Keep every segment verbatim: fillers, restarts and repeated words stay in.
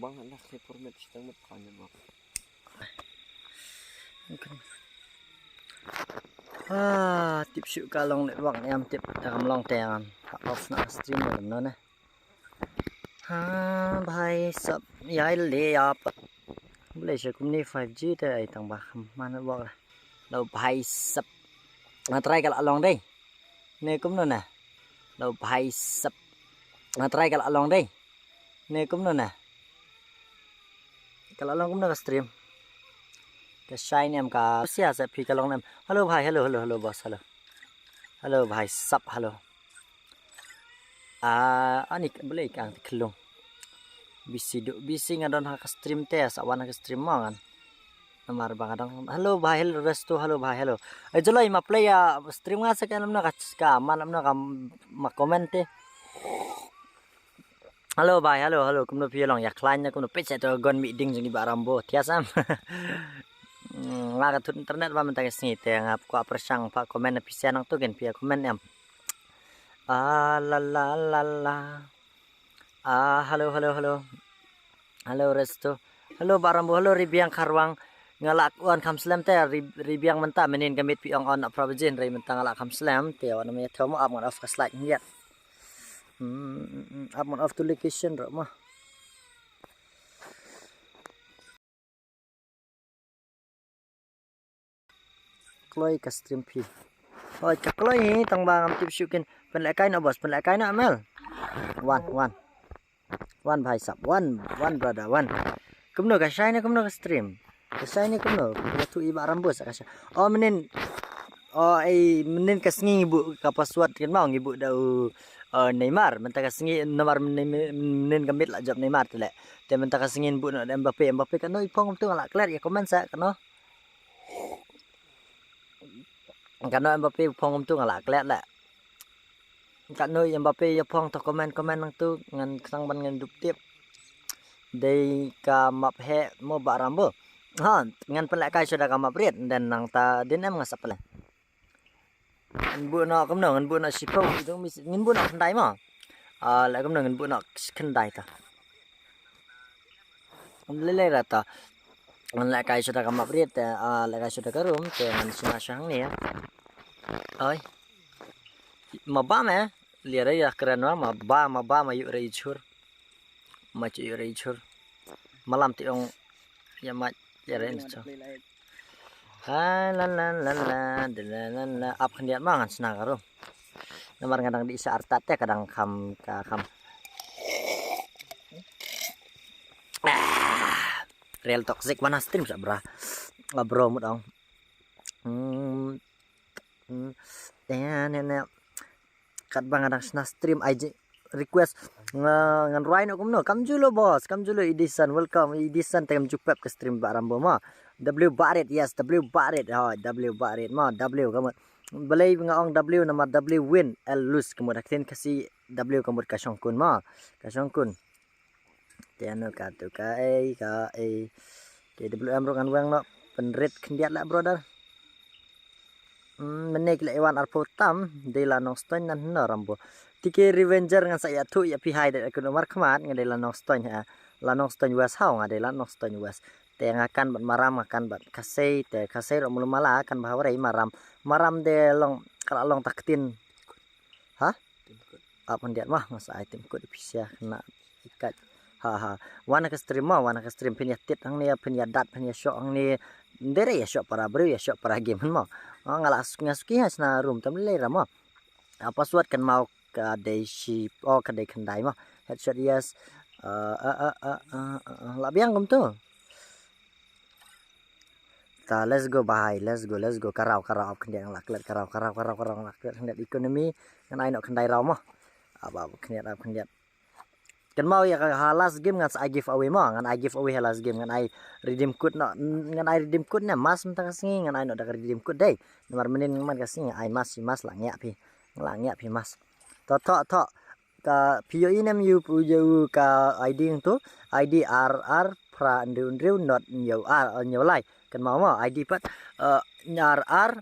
Bang na khlei por met siteng met khan ba. Ah, tip shu ka long network ne em tip ta kam long te an. Ha off na stream ne no ne. Ha bhai sab ya le ya pa. Bole sha kumni five G te ai tang ba man network la. Lo bhai sab. Na try ka la long dei. Ne kumno na. Lo bhai sab. Na try ka la long dei. Ne kumno na. Ka la long kumno ka stream. Ka shine em ka sia sa phi ka long em. Hello bhai, hello, hello, hello boss, hello. Hello bhai sab, hello. Ah, ani bole kang ti khlung. Bisi du, bisi nga don ha ka stream te, sa wan ha ka stream mo ngan. Namar ba nga dang. Hello bhai, hello Resto, hello bhai, hello. Ai joloi ma play ya stream nga sa ka namna ka ka man namna ka ma comment te. Hello bhai, hello, hello. Kumno phi long ya khlaiñ na kumno phi to gon mi ding jong i ba Rambo. Thias am. Nga ka thut internet ba mynta ka sngi te nga kwah pyrshang pa comment na phi sia nang tu kin phi comment em. Ah la la la la. Ah hello hello hello. Hello Resto. Hello ba Rambo, hello Ribiang Kharwang. Nga la wan kham slem te Ri- Ribiang mynta mynnin ka miet phi ong on na pra bajin ri mynta nga la kham slem te wan me thom ap ngan off ka slide ngiat. Hmm, ap ngan off to location ro mo. Kloi ka stream phi. Oi ka kloi hi tang ba ngam tip shu kin pynlehkai na boss pynlehkai na mel. Wan wan. Wan bhai sab wan wan brother wan. Kumno ka shine kumno ka stream. Ka shine kumno ka tu i ba Rambo sa ka shine. Oh mynnin. Oh ai mynnin ka sngi ngi bu ka password kan mau ngi bu da u Neymar mynta ka sngi namar mynnin ka miet la jop Neymar te le. Te mynta ka sngi ngi bu no Mbappe Mbappe kano i phong tu nga la klet ya comment sa kano. Kano Mbappe phong tu nga la klet la. Kano Mbappe ya phong to comment comment nang tu ngan khnang ban ngan dup tip. Dei ka map he mo ba Rambo. Ha ngan pynlehkai shuwa da ka map rit den nang ta din em nga sa pynleh. Ngan bu no kumno ngan bu no shiphew ngin bu no khyndai mo. Ah la kumno ngan bu no khyndai ta. Lele rata. Ngan lehkai shuwa da ka map rit te ah lehkai shuwa da ka room te ngan shna sha hangne. Oi. Ma ba me. Lia re ya kren wa ma ba ma ba ma yu re i chur. Ma chu yu re i chur. Malam ti ong ya ma ya re ni chu. Ha la la la la de la la la ap khyndiat ma ngan sna ka room. Namar nga dang di sa artat te ka dang kham ka kham. Ah, real toxic mana stream sa bra. Bro mut ong. Hmm. Hmm. Ya ne ne. Kat ba nga dang sna stream ai request nga ngan ruai no kumno kam julo boss kam julo Edison welcome Edison tem jupep ke stream ba Rambo ma W Barit yes W Barit ha W Barit ma W kamu balai nga ong W nama W win L lose kamu dak tin kasi W kamu ka shongkun ma ka shongkun. Te ano ka tu ka ei ka ei. Te de blue em rong an weng no. Penrit khyndiat la brother. Hmm, mene kila iwan arpo tam de la nong stoin nan no Rambo. Tiki Revenger ngan sa ya tu ya pi hai de kun umar khmat ngan de la nong stoin ha. La nong stoin west hau nga de la nong stoin west. Te nga kan bat maram nga kan bat kasei te kasei ro mulu mala kan bahawrei maram. Maram de long kala long taktin. Ha? Ap khyndiat mah nga sa ai tim kut pisia kena ikat. Ha ha. Wan ka stream mah wan ka stream phin ya tit hangne phin ya dat phin ya shok hangne. Ndere ya shok para bru ya shok para game mah. Nga la nga suki ha sna room tam le ra mah. Password kan mau ka dei shi o ka dei khyndai mah. Headshot yes. La biang kum tu. Ta let's go bahai let's go let's go karau karau ap khyndiat ngan la klet karau karau karau karau ngan la klet khyndiat economy ngan ai nok khyndai rau mo. Ap ap khyndiat ap khyndiat. Kan mau ya ka ha last game ngan sa ai giveaway mo ngan ai giveaway ha last game ngan ai redeem code no ngan ai redeem code ne mas mynta ka sngi ngan ai nok da ka redeem code dei. Namar mynnin man ka sngi ai mas si mas la ngiak phi ngan la ngiak phi mas. To to to ka phi ïohi ne em ïohi pu ïohi ka I D tu I D R R phra hynriew hynriew not hynñiew ar hynñiew lai kan mau mo I D pat eh, R R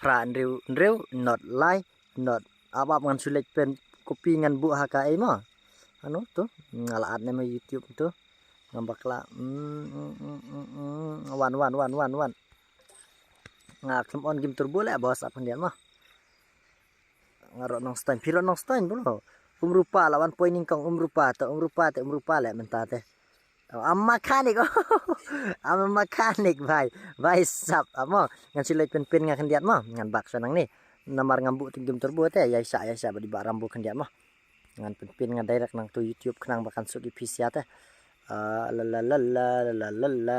phra hynriew hynriew not lai not ap ap ngan shu leit pen copy ngan buh ha ka ei mo. Ano tu nga la add ne mo YouTube tu. Ngam bakla. Mm, mm, mm, mm, mm. Wan, wan, wan, wan, wan. Nga khlem on game turbo leh, boss, ap khyndiat mo. Nga rot Nongstoiñ, phi rot Nongstoiñ, bro. Umrupa la wan poi nyngkong, Umrupa te, Umrupa te, Umrupa leh mynta te. Oh, I'm a mechanic. I'm a mechanic, bhai. Bhai sab, amo. Ngan shu leit pynpyn nga khyndiat mo. Ngan bak sha nangne. Namar ngam buh tang game turbo te, ïa sha, ïa sha bad i Bah Rambo khyndiat mo. Ngan pynpyn nga direct nangtu YouTube khnang ba kan suk ïa phi sha te. Ah, la la la la la la la.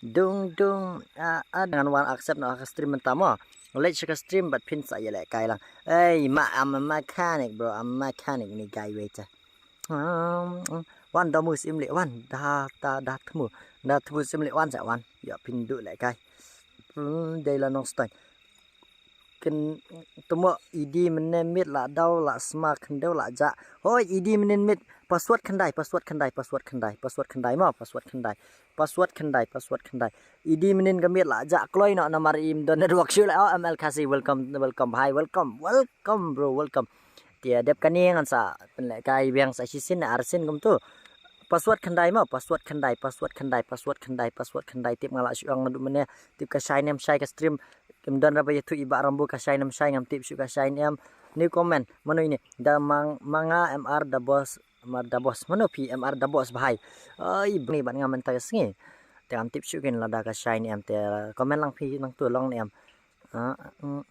Dung dung. Ah, ah, ngan wan accept noh ha ka stream mynta mo. Leit sha ka stream bad phin sa ïalehkai lang. Ei, ma, I'm a mechanic, bro. I'm a mechanic, ni guy wei te. Um, wan da mus im leh wan. Da, da, da thmu. Da thmu sim leh wan sa wan. Ïa phin duh lehkai. Hmm, dei la Nongstoiñ. Kin tumo idi mynne miet la daw la sma khyndew la ja. Hoi, idi mynne miet, password khyndai, password khyndai, password khyndai, password khyndai mo, password khyndai. Password khyndai, password khyndai. Idi mynne ka miet la ja kloi noh namar im don network shu leh. Oh, M L Khasi, welcome, welcome, bhai, welcome, welcome, bro, welcome. Te dep kane ngan sa pynlehkai biang sa shisien ne arsien kumtu. Password khyndai mo, password khyndai, password khyndai, password khyndai, password khyndai, tip nga la shu ong naduh mynne, tip ka shai ne em shai ka stream. Kim don ra ba ïathuh i Bah Rambo ka shai ne em shai, ngam tip shuh ka shai ne em. New comment, mano ine? Da mang, manga M R da boss, M R da boss. Mano phi M R da boss bhai? Ai, bni ban nga mynta ka sngi. Te ngam tip shuh kin lada ka shai ne em te comment lang phi nangtu long ne em. Ah, mm.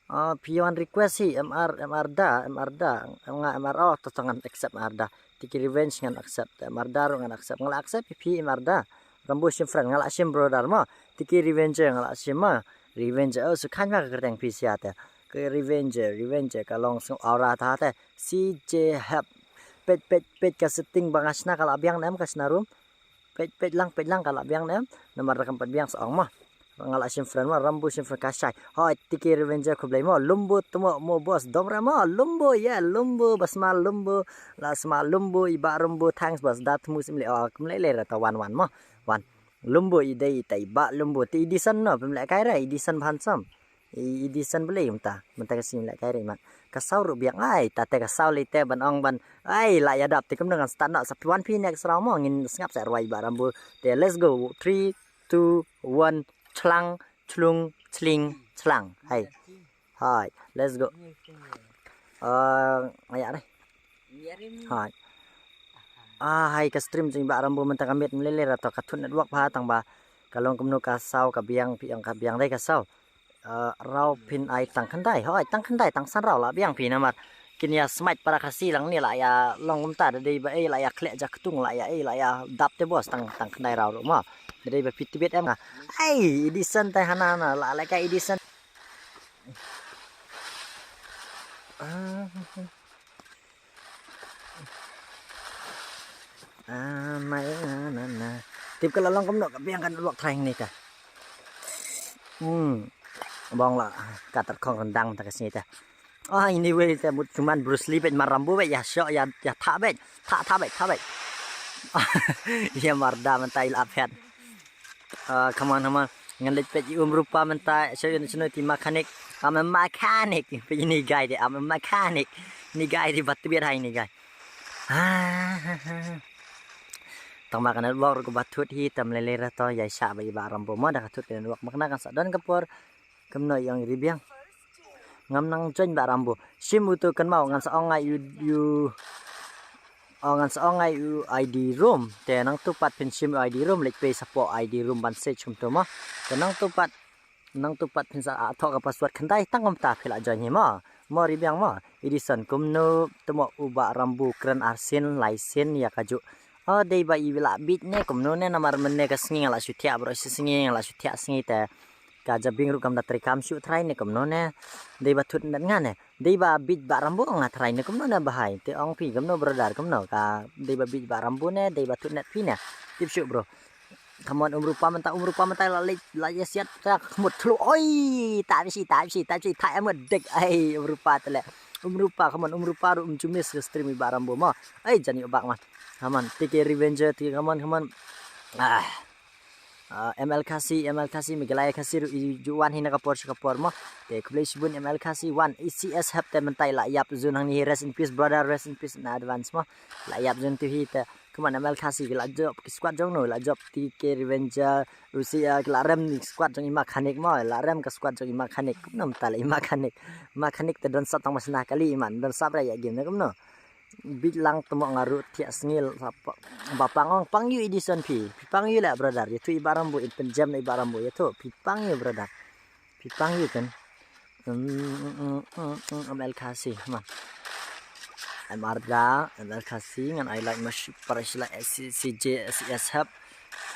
Ah, phi wan request hi M R, M R da, M R da. Nga M R, oh, to, to ngan accept M R da. Tiki Revenge ngan accept, M R da ruh ngan accept. Nga la accept phi M R da. Rambo shim friend, nga la shim brother mo. Tiki Revenge nga la shim mo. Revenge, oh, su khan ma ka kyrteng phi sha te. Ka Revenge, Revenge ka long sngewbha aura ta te. C J Hep. Peit, peit, peit ka setting ba nga shna ka la biang ne em ka shna room. Peit, peit lang, peit lang ka la biang ne em. Namar da kam pat biang sa ong mo. Nga la shim friend mo, Rambo shim friend ka shai. Hoi, Tiki Revenge khublei mo. Lumbo tumo mo boss dom re mo. Lumbo, yeah, Lumbo, ba sma Lumbo. La sma Lumbo, i Bah Lumbo, thanks boss. Da thmu sim leh, oh, kum leh leh ra ta wan wan mo. Wan. Lumbo i dei ta i Bah Lumbo. Te Edison no, pym lehkai re, Edison bhan sam. I, Edison blei mynta, mynta ka sngi lehkai re mat. Ka saw ruh biang ai, ta te ka saw lei te ban ong ban. Ai, la ïa dap te kumno ngan start noh sa wan phi next round mo, ngin sngap sa rwai Bah Rambo. Te let's go. Three, two, one, chlang, chlung, chling, chlang. Hai. Hai, let's go. Ah, ïa re. Hai. Ah, hai ka stream jong i Bah Rambo mynta ka miet mlele ra to ka thut network bha tang ba ka long kumno ka saw ka biang phi ong ka biang dei ka saw. Ah, rau phin ai tang khyndai, hoi tang khyndai tang san rau la biang phi namar kin ïa smite para Khasi lang ne la ïa long kumta da dei ba ei la ïa khleh ja ktung la ïa ei la ïa dap te boss tang tang khyndai rau ruh mo. Da dei ba phi tibit em nga. Ai, Edison tai hana na la la ka Edison. Ah. Ah, mai na na na. Tip ka la long kumno ka biang ka network trai ni ka. Hmm. Bong la ka tar khong rendang ta ka sini ta. Ah, anyway te mut cuman Bruce Lee bet mar Rambo bet ïa sho ïa ïa tha bet. Tha tha bet tha bet. Ïa mar da mynta i la phet. Ah, come on, come on. Ngan leit peit i Um Rupa mynta, sha ïa sha ïa ti mechanic. I'm a mechanic. Peit ni guy de, I'm a mechanic. Ni guy de bat biat hai ni guy. Ah, tang ma ka network ruh ka ba thut hi tam lele ra to ïa sha ba i Bah Rambo mo da ka thut ka network ma ka na kan sa don ka por. Kumno ïong ri biang. Ngam nang join Bah Rambo. Shim uto kan mau ngan sa ong ngai u u. Oh, ngan sa ong ngai u I D room. Te nangtu pat phin shim u I D room leit pei sa po I D room ban search kumto mo. Te nangtu pat nangtu pat phin sa ah, thoh ka password khyndai tang kumta phi la join hi mo. Mo ri biang mo. Edison kumno tumo u Bah Rambo kren arsien laisin ïa ka ju. Oh, dei ba i la bit ne kumno ne namar mynne ka sngi nga la shu thiah bro shi sngi nga la shu thiah sngi te. Ka jabieng ruh kam da trei kam shu trai ne kumno ne. Dei ba thut net nga ne. Dei ba bit Bah Rambo nga trai ne kumno ne bahai. Te ong phi kumno brother kumno ka dei ba bit Bah Rambo ne dei ba thut net phi ne. Tip shu bro. Come on, Um Rupa mynta, Um Rupa mynta la leit la ïa siat ta khmut thlu. Oi, ta bisi, ta bisi, ta bisi, ta em dek. Ai, Um Rupa te le. Um Rupa, come on, Um Rupa ruh um ju miss ka stream i Bah Rambo mo. Ai, jani bak ma. Come on, T K Revenge, T K, come on, come on. Ah. Ah, M L Khasi, M L Khasi, Meghalaya Khasi ruh i ju wan hi na ka por sha ka por mo. Te khublei shibun M L Khasi wan E C S hep te mynta i la ïap zun hangne hi, rest in peace brother, rest in peace in advance mo. La ïap zun tu hi te Kumno M L Khasi ki la jop, ki squad jong no la jop, T K Revenger, Rusia, ki la rem ni squad jong i Mechanic mo, la rem ka squad jong i Mechanic. Kumno mynta la i Mechanic. Mechanic te don sap tang ba sna kali i man, don sap re ïa game ne kumno. Bit lang temo nga ruh thiah sngil sap ba pang ong pang ïu Edison phi. Phi pang ïu le brother, ïathuh i Bah Rambo, in pynjem na i Bah Rambo, ïathuh phi pang ïu brother. Phi pang ïu kan. Hmm, hmm, hmm, hmm, hmm, M L Khasi, man. M Arda, M L Khasi, ngan ai like mas para sila S C J, S C S hab.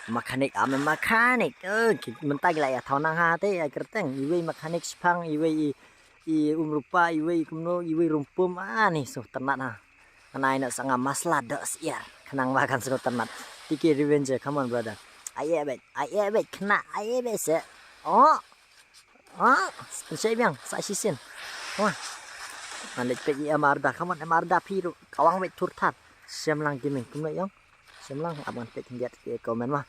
Mechanic, am Mechanic. Eh, ki mynta ki la ïa thaw nang ha te, ïa kyrteng. Iwei Mechanic Shipang, iwei i, i Umrupa, iwei kumno, iwei Rumpum. Ah, ni so ternat ha. Ngan ai na sanga masla da siar. Khnang ba kan so ternat. T K Revenger, come on brother. Ai eh bet, ai eh bet, kena, ai eh bet se. Oh. Ah, sa biang, sa shisien. Wah. Ngan leit peit i M Arda, come on M Arda phi ruh. Kawang wei tur thar. Semlang Gaming, kumno ïong? Semlang, ap ngan peit khyndiat ki comment ma.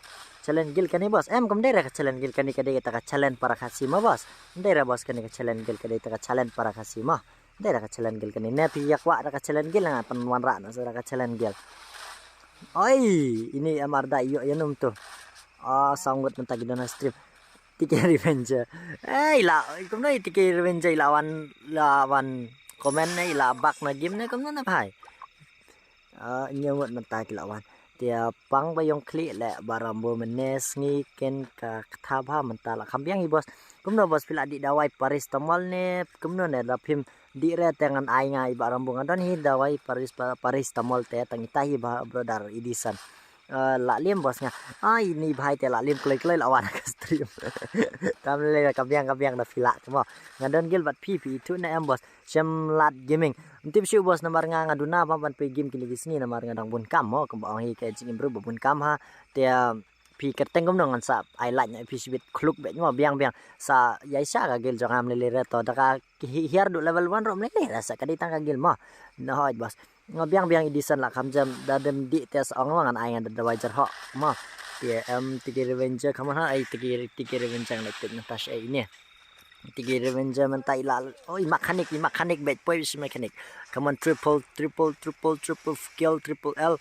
Challenge guild kane boss. Em, kam dei re ka challenge guild kane, ka dei ta ka challenge para Khasi ma boss. Kam dei re boss kane ka challenge guild, ka dei ta ka challenge para Khasi ma. Kam dei re ka challenge guild kane. Ne phi ïa kwah re ka challenge guild, ngan pynwanrah na sa re ka challenge guild. Oi, ini M Arda ïoh ïa num tu. Ah, sangwut mynta ki don ha stream. T K Revenger. Eh, i la, kumno i T K Revenger i la wan, la wan comment ne, i la back na game ne, kumno na bhai. Ah, nyamut mynta ki la wan. Te pang ba ïong khlieh le Bah Rambo mynne sngi ken ka ktha bha mynta la kham biang i boss. Kumno boss phi la dih dawai paracetamol ne, kumno ne da phim dih re te ngan ai nga i Bah Rambo nga don hi dawai paris, pa-, paracetamol te tang ita hi Bah brother Edison. Eh, la lim boss nga. Ai, ini bhai te la lim kloi kloi la wan ka stream. Kam le ka biang ka biang da phi la mo. Nga don guild bad phi phi tu ne em boss. Semlat Gaming. Ym tip shuh boss namar nga nga duna ba ban peit game kine ki sngi namar nga dang bun kam mo, kumba ong hi ka jingim bru ba bun kam ha. Te, ah, phi kyrteng kumno ngan sa ai like na phi shibit khluk beit mo biang biang. Sa ïaisha ka guild jong nga ym lei lei re to da ka hi-, hiar du level one ruh ym lei lei re sa ka dei tang ka guild mo. Na hoi boss. Nga biang biang Edison la kham jam da dem dih te sa ong ma ngan ai nga da dawai jer ho mo. Te em T K Revenger kham ha ai T K, T K Revenger ngan leit peit mynta shi ai ine. T K Revenger mynta i la, oh, i Mechanic, i Mechanic beit poi shi Mechanic. Come on, triple, triple, triple, triple, kill, triple L.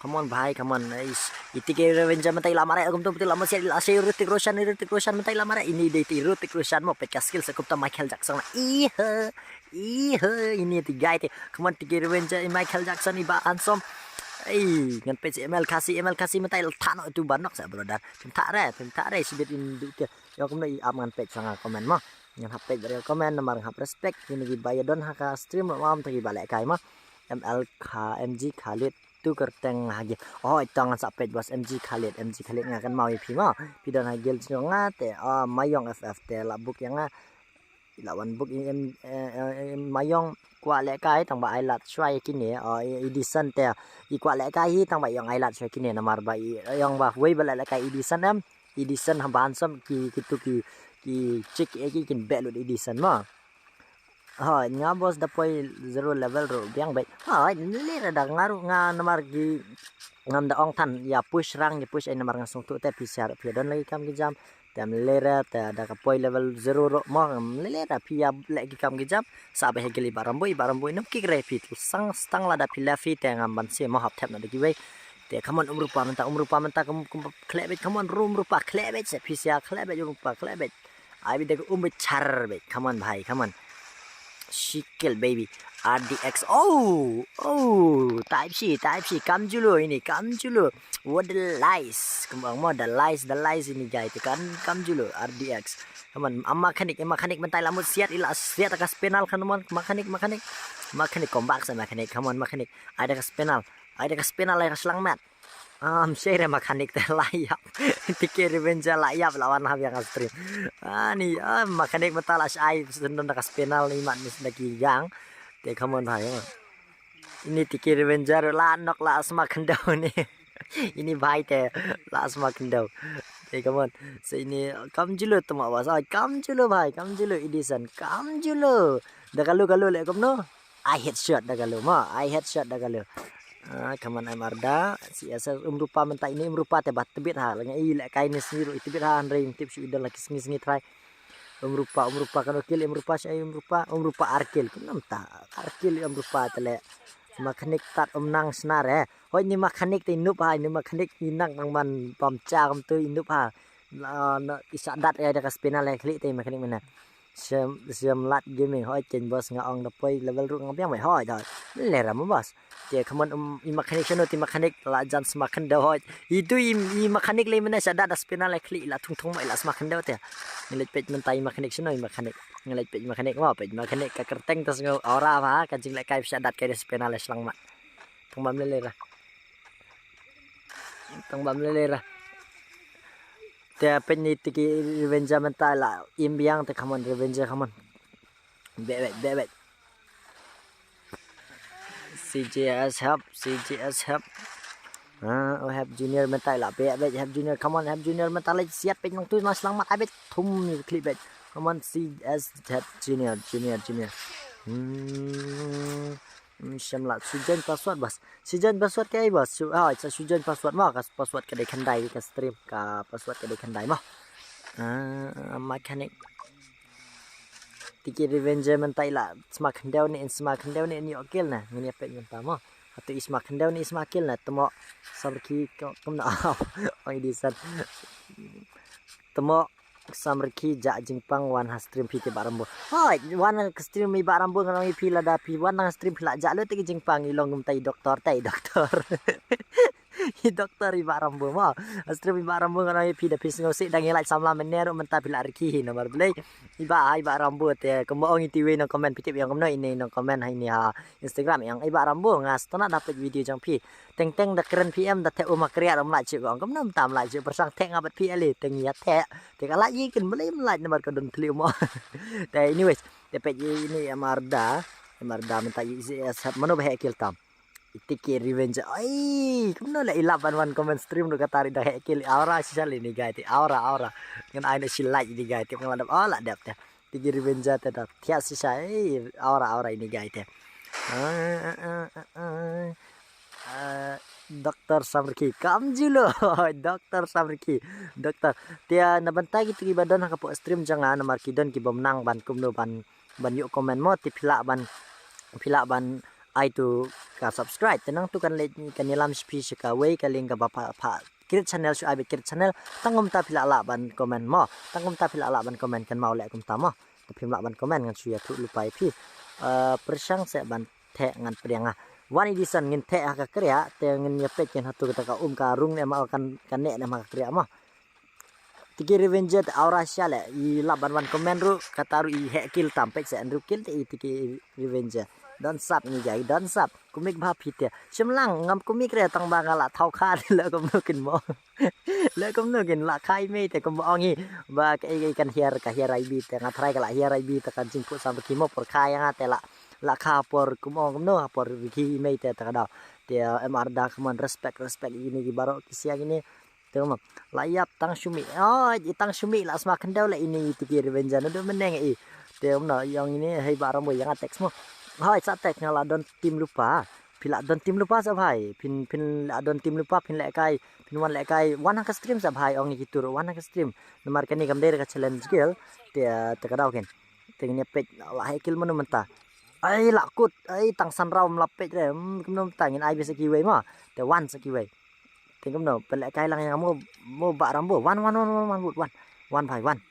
Come on bhai, come on, nice. I T K Revenger mynta i la mare, kum tu betul la masih i la shi Hrithik Roshan, Hrithik Roshan mynta i la mare. Ini dei ti Hrithik Roshan mo peit ka skill sa kumta Michael Jackson. Ihe, ihe, ini ti guy ti. Come on, T K Revenger, i Michael Jackson, i Bah Handsome. Ei, ngan peit si M L Khasi, M L Khasi mynta i la thano tu banok sa brother. Phim thare, phim thare, sibit in du ke. Ïa kumno i ap ngan peit sa nga comment mo. Ngan hap peit bad ïa comment namar ngan hap respect. Kine ki ba ïa don ha ka stream ruh ma ym ta ki ba lehkai mo. M L Kha, M G Khalid tu kyrteng ha guild. Oh, ito ngan sa peit boss M G Khalid, M G Khalid nga kynmaw ïa phi mo. Phi don ha guild jong nga te, oh, Mayong F F te la book ïa nga. I la wan book i em, eh, eh, Mayong kwah lehkai tang ba ai lad shuwa ïa kine, oh, i, Edison te. I kwah lehkai hi tang ba ïong ai lad shuwa kine namar ba i, ïong ba wei ba lehkai Edison em. Edison ha Bah Handsome ki, ki tu ki, ki chick e ki kin beh lut Edison mo. Ha, nga boss da poi zero level ruh biang beit. Ha, lei re da nga ruh nga namar ki ngam da ong than ïa push rang, ïa push ai namar nga sngewthuh te phi siar phi don lagi kam ki jam. Te ym lei re te da ka poi level zero ruh mo, ym lei re phi ïa leh ki kam ki jam. Sa ba hegel i Bah Rambo, i Bah Rambo i nong kick re phi tu sang stang lada phi left phi te ngam ban se mo hap thep na da kiwei. Te come on Umrupa mynta, Umrupa mynta kum, kum khleh beit, come on Umrupa khleh beit, se phi sia khleh beit, Umrupa khleh beit. Ai beit da ka um beit char beit, come on bhai, come on. Shikel baby, R D X. Oh, oh, type C, type C, kam julu ini, kam julu. What the lies? Kum ong mo the lies, the lies ini guy tu kan, kam julu, R D X. Come on, am Mechanic, am Mechanic mynta i la mut siat, i la siat ka spinal kan mon, Mechanic, Mechanic. Mechanic comeback sa Mechanic, come on Mechanic. Ai da ka spinal, ai da ka spinal, ai ka slang mat. Am share Mechanic te la ïap. T K Revenger la ïap la wan ha biang ka stream. Ani, ah, Mechanic mynta la shai, sendon da ka spinal ni mat ni da ki gang. Te come on bhai, oh. Ini T K Revenger la nok la sma khyndew ni. Ini bhai te la sma khyndew. Te come on. So ini kam julu tuma bas. Ah, kam julu bhai, kam julu Edison, kam julu. Da kalu kalu le kumno. Ai headshot da kalu mo, ai headshot da kalu. Ah, come on M Arda, C S S Umrupa mynta ini Umrupa te ba tbit ha. Langa i lehkai ni sngi ruh i tbit ha, hynrei ym tip shu i don la ki sngi sngi trai. Umrupa, Umrupa kano kill Umrupa, shai Umrupa, Umrupa ar kill. Kumno mynta ar kill Umrupa te le. Mechanic tat um nang snar eh. Hoi ni makanik te i nup ha, i nup makanik i nang nang man bam cha kam tu i nup ha. La na i sa dat ya da ka spinal ya klik te makanik mana. Sem sem lat gaming hoi chen boss nga ong da poi level ru nga biang mai hoi da. Le ram boss. Te kaman um, i makanik shano ti makanik la jan smakan da hoi. I tu i, i makanik le mana sa dat da spinal ya klik la thung thung mai la smakan da te. Ngelet pet mentai makanik shano i makanik. Ngelet pet makanik ma pet makanik ka kerteng tas ngau ora ma ka jing le kai sa dat kai da spinal ya selang mat. Tang bam le le ra. Tang bam le le ra. Te pet ni tiki revenge mentai la im biang te kaman revenge kaman. Be be be be. C J S help, C J S help. Ah, oh, help junior mentai la be be help junior kaman help junior mentai la siat pet nang tu mas lang mat abet thum ni klik bet. Kaman C S help junior junior junior. Hmm. Hmm, shem la sujan password bas. Sujan password ka ai bas. Su ah sa sujan password ma ka password ka dei khandai ka stream ka password ka dei khandai ma. Ah, mechanic. Tiki revenge mentai la sma khandeu ni in sma khandeu ni in yo kill na ngin ya pet mentai ma. Hatu isma khandeu ni isma kill na temo samrki kum na au. Ong di san. Temo samrki ja jingpang wan ha stream phi te ba rambo. Hoi wan ha stream i ba rambo ngan ong i phi lada phi wan ha stream phi la ja lo te jingpang i long mentai doktor tai doktor. I doktor i ba rambo ma. Astro i ba rambo ngan ong i phi da phi sngew si dang i lait samla men ne ru mentai phi la riki hi nomor blei. I ba i ba rambo te kumba ong i ti wei nang comment phi tip yang kumno ini nang comment ha ini ha Instagram yang i ba rambo nga stana da pet video jong phi. Teng teng da kren phi em da te uma kriat ram lait chi ong kumno mentai lait chi persang te nga bat phi ali teng ya te. Te ka lait i kin blei lait nomor ka don thli mo. Te anyways te pet ini em arda. Em arda mentai i sat mano ba he kil tam. Itiki revenge. Ai, kumno la ilap ban wan comment stream do katari da he kil aura sisa li ni gai ti aura aura. Ngan ai na si like ni gai ti ngan la dap oh la dap te. Tiki revenge te da. Tiak sisa ai aura aura ini gai te. Ah, ah, ah, ah, ah. Ah, Doktor Samrki kam julo. Doktor Samrki. Doktor tia na bantai ki tiki ba don ha ka po stream janga na marki don ki bom nang ban kumno ban ban yu comment mo ti phi lah ban phi lah ban ai tu ka subscribe te nang tu kan le kan yalam spi sha ka wei ka link ka ba pha pha create channel shu ai bit create channel tang kumta phi lah lah ban comment mo tang kumta phi lah lah ban comment kan mau le kumta mo te phim lah ban comment ngan shu ya tu lupai phi. Eh, persang se ban the ngan priang ah one edition ngin the ha ka kriah te ngin ya pek ken ha tu ka um ka rung ne ma kan kan ne ne ma ka kriah mo. Tiki revenge te aura sha le i lap ban wan comment ru kata ru i he kill tam pek se andru kill te i tiki revenge. Don sap ni jai don sap kumik bha phi te. Shim lang ngam kumik re tang ba nga la thau kha le kumno kin mo. Le kumno kin la khai mei te kumba ong hi ba ka ei kan hiar ka hiar ai bi te nga try ka la hiar ai bi te kan jing pu sam ki mo por khai nga te la la kha por kum ong kumno por ki mei te ta ka dau. Te em arda kaman respect respect ini ki baro ki siang ini. Te ma la yap tang shumi oi i tang shumi la sma khandau la ini tiki revenge no do meneng i. Te um no yong ini hei ba rambo yang attack mo. Hoi sa attack nga la don tim lupa. Phi la don tim lupa sa bhai phin phin la don tim lupa phin le kai phin wan le kai wan ha ka stream sa bhai ong ki tur wan ha ka stream. Namar kani kam dei ka challenge gel te te ka dau ken. Te ngin pek la hai kill manu menta. Ai la kut ai tang san rau mla pek re. Hmm, kumno menta ngin ai bisa kiwei ma. Te wan sa kiwei. Te kumno pele kai lang yang mo mo ba rambo wan wan wan wan wan wan wan wan bhai wan.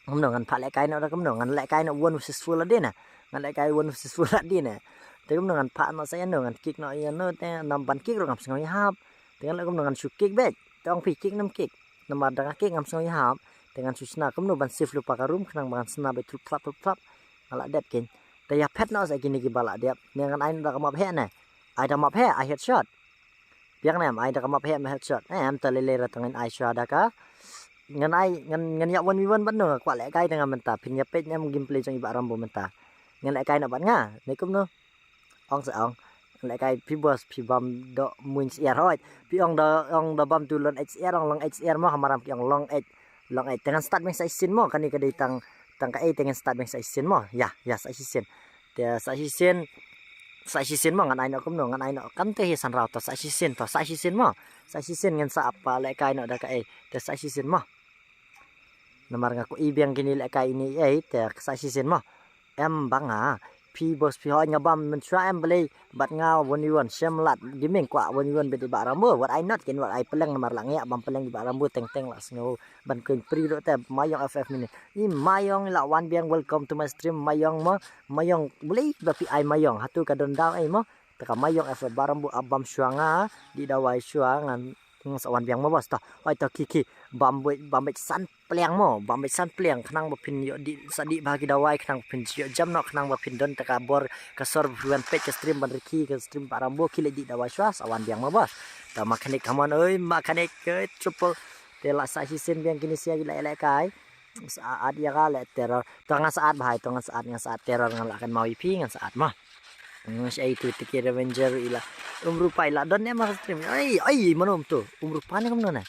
Kumno ngan pha le kai no da kumno ngan le kai no one versus four la dina. Ngan le kai one versus four la dina. Te kumno ngan pha no sa no ngan kick no ya no te nam ban kick ro ngam sngaw hap. Te ngan le kumno ngan shu kick bek. Te ong phi kick nam kick. Namar da nga kick ngam sngaw hap. Te ngan shu sna kumno ban save lupa ka room khnang ban sna be trup trap trup trap. Nga la dep ken. Te ya phet no sa kini ki ba la dep. Ne ngan ai no da ka map he ne. Ai da map he ai headshot. Biang nem ai da ka map he ma headshot. Em ta lele ra tang ai sha da ka. Ngan ai ngan ngan yak one v one ban no kwah le kai da nga menta phin ya pet nem gameplay jong i ba rambo menta. Ngan le kai na ban nga. Ne kum no. Ong sa ong. Ngan le kai phi boss phi bam do muin siar hoi. Phi ong do ong do bam tu lon H R ong long H R mo hamaram ki ong long H long H. Te ngan start beng sa isin mo kani ka dei tang tang ka ei te ngan start beng sa isin mo. Ya ya sa isin. Te sa isin. Sa shisien mo ngan ai noh kumno ngan ai noh kam te hi san rau to sa shisien to sa shisien mo. Sa shisien ngan sa apa le kai noh da ka ei te sa shisien mo. Namar nga ku i biang kini le kai ini ei te sa shisien mo. Em bang a phi boss phi hoi nga bam mynshuwa em balei bad nga one v one shem lad gaming kwah one v one bad i Bah Rambo. Wat ai not kin wat ai peleng namar la ngiah bam peleng i Bah Rambo teng teng la sngew ban keng pri ruh te Mayong F F minit. I Mayong la wan biang, welcome to my stream Mayong mo. Mayong balei ba phi ai Mayong, hatu ka don daw ei mo. Te ka Mayong F F Bah Rambo ap bam shuwa nga di dawai shuwa ngan ngan sa wan biang mo boss ta. Oi ta ki ki bam boi bam boi san pliang mo, bam boi san pliang khnang ba phin ïoh di sa di ba ki dawai khnang ba phin ïoh jam noh khnang ba phin don ta ka bor ka sor ba phin wan peit ka stream ban rikhi ka stream Bah Rambo ki leh di dawai shuwa sa wan biang mo boss. Ta mechanic come on oi mechanic oi triple. Te la sa shisien biang kine sia ki la leh kai. Sa at ïa ka leh terror. To ngan sa at bhai, to ngan sa at, ngan sa at terror ngan la kan mau ïa phi ngan sa at mo. Ngan sa ai tu tiki Revenger ila. Um Rupa ila don ne ma stream. Ai ai mano um tu. Um Rupa ne kumno ne.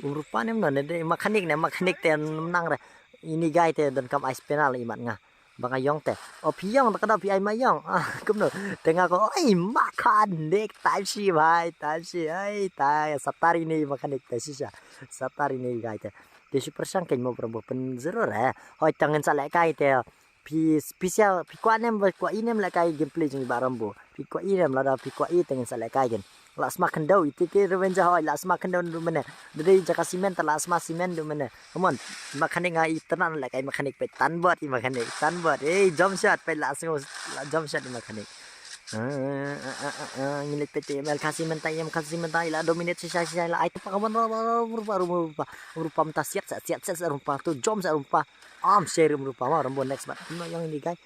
Um Rupa ne mano ne de mechanic ne mechanic te nang re. Ini guy te don kam ice penal imat nga. Ba nga ïong te. O phi ïong da ka dau phi ai ma ïong. Ah kumno. Te nga ko ai mechanic tai shi bhai tai shi ai tai satar ini mechanic tai shi sha. Satar ini guy te. Te super shang kein mo Bah Rambo pyn zero re. Hoi tang ngin sa leh kai te. Phi phi sia phi kwah nem ba kwah i nem leh kai gameplay jong i Bah Rambo. Phi kwah i nem lada phi kwah i tang ngin sa leh kai gen. La sma khyndew i tiki revenge hoi la sma khyndew du mene. Dei jaka simen ta la sma simen du mene. Come on. Mechanic nga i tana leh kai mechanic peit tan bot i mechanic tan bot. Ei jump shot peit la sngew la jump shot i mechanic. Ngi leh peit te M L Khasi mynta em Khasi mynta ila dominate shisha shisha ila ai tu pa kawan rupa rupa rupa rupa mynta siat siat siat siat rupa tu jump siat rupa. Am share rupa ma Rambo next bat. No yang ini guy.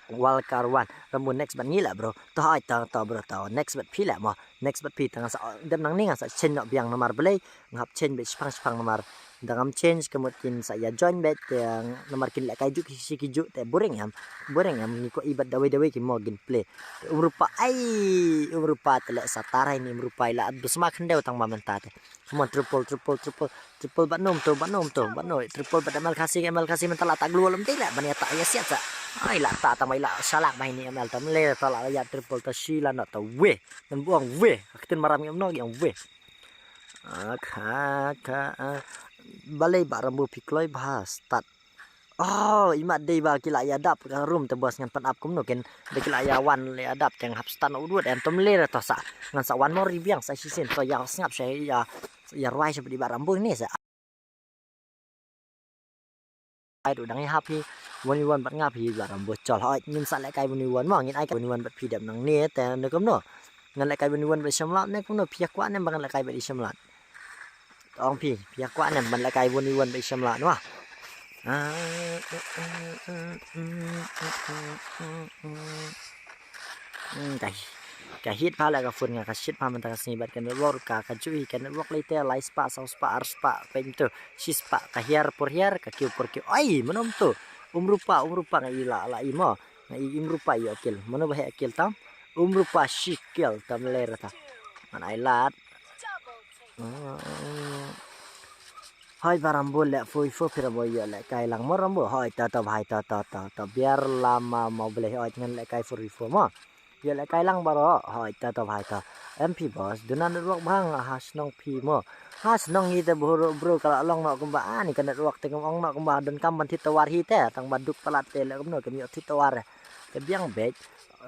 Wildcard one Rambo next bat ngi lah bro. To hai to to bro to next bat phi lah mo. Next bat phi tang sa dem nang ni nga sa chen nok biang namar belai. Ngap chen bet shipang shipang namar. Dang am change ka mut kin sa ïa join bet te namar kin leh kai juk ki shi ki juk te boring em. Boring em ngi ko ibat dawai dawai ki mo gin play. Umrupa ai umrupa te leh sa tarai ni umrupa ila bsma khendew tang ma mynta te. Come on triple triple triple triple bat nom to bat nom to bat no triple bat ML Khasi ML Khasi mynta la ta glue lem te leh ban ïa ta ïa siat sa. Ai la ta tang bai la shalak bai ni ML tam le ta la ïa triple ta shi la na ta we. Ngan buang we. Aktin maram ngam no yang we. Kha kha balei ba Rambo phi kloi bha start. Oh imat dei ba ki la ïa dap ka room te boss ngan pan ap kumno ken. Dei ki la ïa wan ïa dap teng hap start na udut em tom le to sa. Ngan sa wan mori biang sa shisien to ïa sngap sa ïa ïa rwai sa bdi ba Rambo ni sa. Ai du dang ïa hap hi. One v one bat nga phi ba Rambo chol hoi ngin sa leh kai one v one mo ngin ai kai one v one bat phi dep nang ni te ne kumno. Ngan leh kai one v one bat shamlat ne kumno phi kwah ne ba ngan leh kai bat shamlat. Ong phi phi kwah ne ban leh kai one v one bat shamlat wa. Kai ka hit pha la ka phone nga ka shit pha mynta ka sngi bat ka network ka ka jui ka network lei te lai spa saw spa ar spa pem tu shi spa ka hiar por hiar ka kiu por kiu ai manom tu. Umrupa umrupa nga i la la i mo nga i umrupa i akil mano ba he akil tam umrupa shi kil tam le rata. Man ai lat. Hoi ba Rambo leh fui fo phi Rambo ïoh leh kai lang mo Rambo hoi ta ta bhai ta ta ta ta biar lama mo bleh hoi ngan leh kai furi fo mo. Ïoh leh kai lang baro hoi ta ta bhai ta. M P boss duna network bhang ha shnong phi mo. Ha shnong ngi te bro bro ka la long noh kumba ani ka network te kum ong noh kumba don kam ban thit tawar hi te tang ba duk palat te leh kumno kem ïoh thit tawar. Te biang bej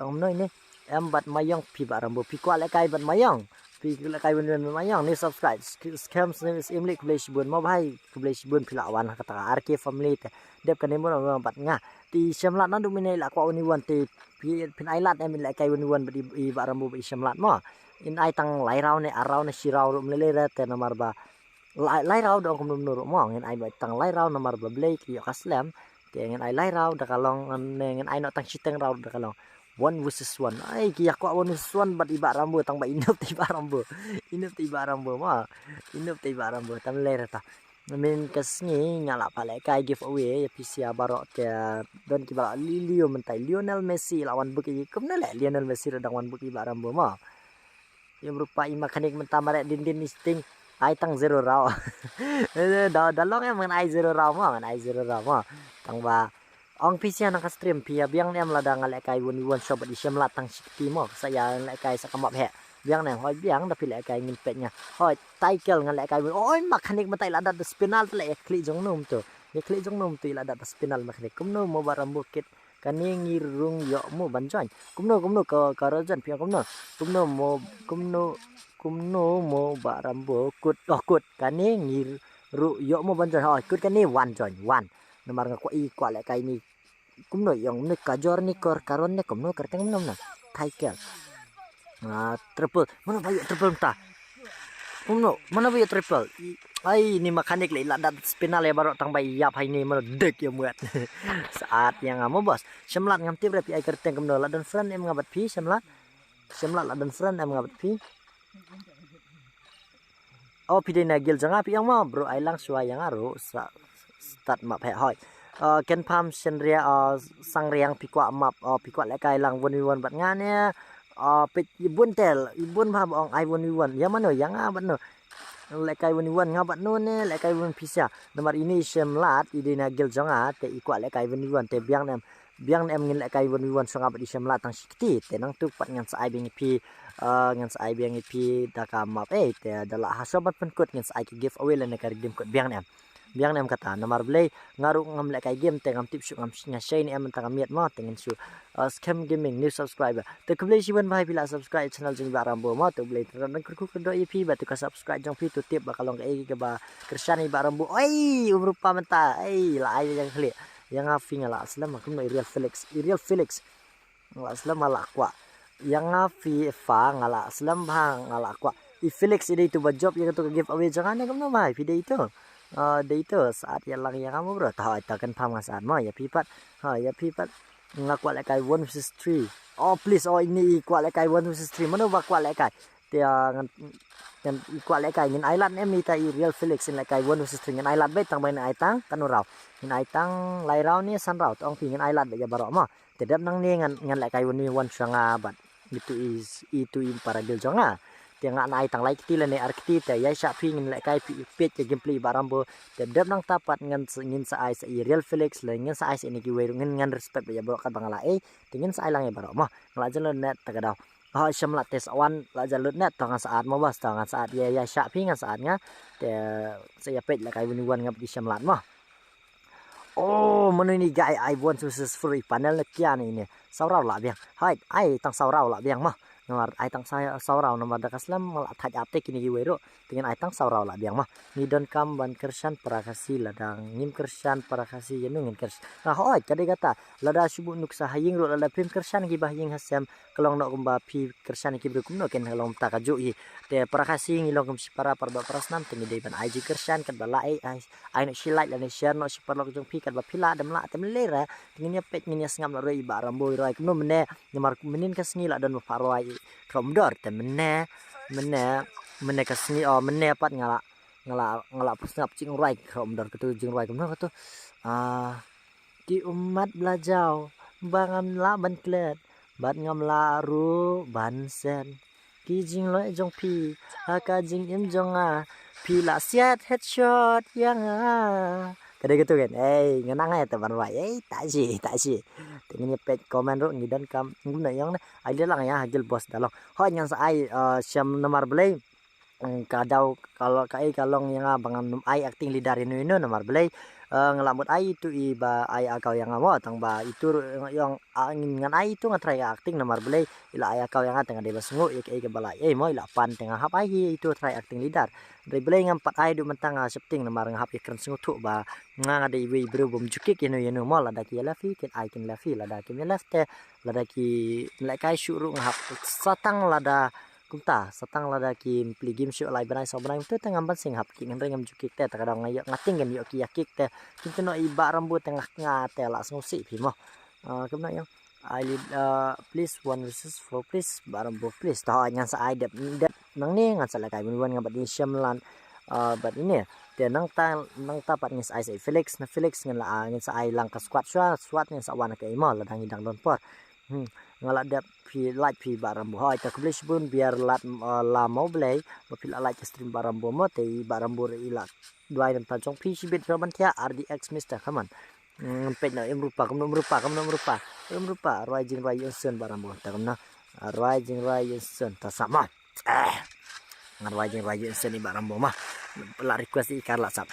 ong noi ni. Em bat mayong phi ba Rambo phi kwah leh kai bat mayong. Phi leh kai ban ban mayong ni subscribe. Scam snem is imlik khublei shibun mo bhai khublei shibun phi la wan ha kata ka R K family te. Dep kane mo bat nga. Ti shem lat na du mine la kwah uni wan ti phi phin ai lat em leh kai uni wan bat i ba Rambo bat i shem lat mo. In ai tang lai rau ne ar rau ne shi rau rum lele ra te namar ba lai rau dong kum num nuru mo ngin ai ba tang lai rau namar ba blei ki yok aslem. Te ngin ai lai rau da ka long ne ngin ai no tang shiteng rau da ka long. One versus one ai ki yak one versus one bat i ba Rambo tang ba inup te i ba Rambo. Inup te i ba Rambo mo. Inup te i ba Rambo tam le rata. Min ka sngi nga la pha leh kai giveaway ya pisia barok te don ki ba la li lio mentai Lionel Messi la wan buk i kum na le Lionel Messi dang wan buk i ba Rambo mo. Im rupa i mechanic mynta mare din din ni sting. Ai tang zero rau. Da da long em ngan ai zero rau mo ngan ai zero rau mo. Tang ba ong pisia nang ka stream pia biang nem lada nga leh kai one v one shop di shem lat tang shikti mo sa ya leh kai sa kamap he. Biang nem hoi biang da pi leh kai ngin pet nga. Hoi Tikel nga leh kai one oi mechanic mynta i la dat da spinal te leh ya klik jong num tu. Ya klik jong num tu i la dat da spinal mechanic kum num mo ba Rambo kit. Kane ngi rung ïoh mo ban join. Kumno, kumno ka, ka rojan phi ong kumno. Kumno mo, kumno, kumno mo Bah Rambo kut, oh kut. Kane ngi ru ïoh mo ban join. Oh, kut kane wan join, wan. Namar nga kwah i kwah lehkai ni. Kumno ïong ni kajor ni kor karon ni kumno kyrteng kumno na. Thaikel. Ah, triple. Mano ba ïoh triple mynta? Kumno, mano ba ïoh triple? I, ai, ni mechanic le, la dat spinal ïa baroh tang ba ïap hai ni, mano dek ïa muat. Saat ïa nga mo boss. Shemlat ngam tip re phi ai kyrteng kumno, la don friend em nga bad phi, Shemlat. Shemlat la don friend em nga bad phi. Oh, phi dei na guild jong nga phi ong mo, bro, ai lang shuwa ïa nga ruh sa start map he hoi. Uh, Ken Pham Shenria, uh, Sangriang phi kwah map, uh, phi kwah lehkai lang one v one bad nga ne. Uh, phi bun tel, i bun bha ba ong ai one v one. Ïa mano, ïa nga bad no. Lehkai one v one nga bad no ne, lehkai one phi sia. Namar ini Shemlat, i dei na guild jong nga, te i kwah lehkai one v one, te biang ne em. Biang ne em ngin lehkai one v one shuwa nga bad i Shemlat tang shi kti, te nangtu pat ngan sa ai biang ïa phi, uh, ngan sa ai biang ïa phi da ka map, eh, te da la ha shuwa ban pynkut ngan sa ai ka giveaway lane ka redeem code biang ne em. Biang ne em kata, namar balei nga ruh ngam lehkai game te ngam tip shuh ngam nga shai ne em mynta ka miet mo, te ngin shu, uh, Scam Gaming new subscriber. Te khublei shibun ba phi la subscribe channel jong i Bah Rambo mo, te U Blei un kyrkhu kyrdoh ïa phi, bad to ka subscribe jong phi to tip ba ka long kaei kaba kyrshan i Bah Rambo. Oi, um rupa mynta, ei, la ai ïa ka khlieh. Ïa nga phi nga la slem, kumno i Real Felix, i Real Felix. Nga la slem nga la kwah. Ïa nga phi fa nga la slem bha nga la kwah. I Felix i dei tu ba jop ïa katu ka giveaway jong nga ne kumno ba phi dei tu. Ah, dei tu saat ïa lang ïa nga mo bro. Ta hoi ta Ken Pham nga saat mo ïa phi pat. Ha, ïa phi pat. Nga kwah lehkai one versus three. Oh please, oh ini i kwah lehkai one versus three. Mano ba kwah lehkai? Te, ah, ngan, ngan i kwah lehkai ngin ai lad ne em ita i Real Felix in lehkai one versus three ngin ai lad beit tang ba ngin ai tang kano round. Ngin ai tang lai round ne san round, to ong phi ngin ai lad beit ïa baroh mo. Te dep nangne ngan, ngan lehkai one v one shuwa nga bad itu i, itu i para guild jong nga. Te ngan ai tang lai kti lane ar kti te ïa shah phi ngin lehkai phi peit ïa gameplay i Bah Rambo. Te dep nangta pat ngan s-, ngin sa ai sa i Real Felix lane ngin sa ai sa ini kiwei ruh ngin ngan respect beit ïa baroh katba nga la ei. Te ngin sa ai lang ïa baroh mo. Nga la jan lut net ta ka daw. Ha, Shemlat te sa wan la jan lut net to ngan saat mo bas to ngan saat ïa, ïa shah phi ngan saat nga. Te sa ïa peit lehkai one v one nga bad i Shemlat mo. Oh, mano ini guy ai one versus four i panel ne kia ne ini. Saw round la biang. Hai, ai tang saw round la biang mo. Namar ai tang sa-, saw round namar da ka slem la thait ap te kine kiwei ruh. Te ngin ai tang saw round la biang mo. Ngi donkam ban kyrshan para Khasi lada ngim kyrshan para Khasi ïano ngin kyrshan. Nga hoi ka dei kata lada shu buh nuksa ha ïing ruh lada phim kyrshan kiba ha ïing ha sem ka long noh kumba phi kyrshan ki briew kumno ken ka long mynta kajuh hi. Te para Khasi ngi long kum shi para, para doh para snam te ngi dei ban ai jingkyrshan katba lah ei ai, ai noh shi like lane share noh shi paralok jong phi katba phi lah dem lah te mynlei re te ngin ïa peit ngin ïa sngap noh ruh i Bah Rambo i rwai kumno mynne namar mynnin ka sngi la don ba pha rwai i Khromdor te mynne, mynne, mynne ka sngi o mynne pat nga la, nga la, nga la sngap jingrwai Khromdor katu jingrwai kumno katu. Ah, ki ummat Blajau ba ngam lah ban klet bad ngam lah ruh ban sen. Ki jingleh jong phi ha ka jingim jong nga, phi la siat headshot ïa nga. Ka dei katu kan. Ei, nga nang ai ta ban wai. Ei, ta shi, ta shi. Te ngin ïa peit comment ruh ngi donkam. Ngim na ïong ne. Ai leh lang ïa ha guild boss da long. Hoi ngan sa ai, uh, shem namar balei. Mm, ka daw ka lo-, kaei ka long ïa nga ba ngan ym ai acting leader ïano ïano namar balei, eh, nga la mut ai itu i ba ai account ïa nga mo tang ba itu ruh ïong, ah, ngin ngan ai itu nga try acting namar balei i la ai account ïa nga te nga dei ba sngew ïa kaei kaba la ei mo i la pan te nga hap ai hi itu try acting leader. Dei balei ngam pat ai duh mynta nga shepting namar nga hap ïa kren sngewthuh ba nga nga dei iwei i briew bym ju kick ïano ïano mo lada ki ïa leh phi kin ai kin leh phi lada kim ïa leh te lada ki lehkai shuh ruh nga hap sa tang lada Kumta, sa tang lada ki plie game shuh lai bnai saw bnai kumta te ngam ban sing hap ki ngan ring ngam ju kick te ta ka dang nga ïoh nga ting kan ïoh ki ïa kick te. Kin kynnoh i Bah Rambo te nga nga te la sngewsih phi mo. Ah, kumno ïoh. Ai lid, ah, please one versus four please Bah Rambo please. Ta hoi ngan sa ai dep dep nangne ngan sa lehkai bun bun nga bad i Shyamlan. Ah, bad ine te nangta nangta pat ngin sa ai sa i Felix na Felix ngin la, ah, ngin sa ai lang ka squad shuwa squad ngin sa wan ka i mo lada ngi dang don por. Hmm, nga la dep phi like phi Bah Rambo. Hoi, ta khublei shibun biar lad, uh, la mo blei ba phi la like ka stream Bah Rambo mo te i Bah Rambo re i la duwai nam ta jong phi shibit ro ban thiah R D X Mister, come on. Hmm, peit na im rupa, kumno im rupa, kumno im rupa. Im rupa, rwai jing rwai yun sun Bah Rambo. Ta kumno, rwai jing rwai yun sun. Ta sama. Eh. Ngan wai jing wai jing sen i Bah Rambo mah. La request i kar la sap.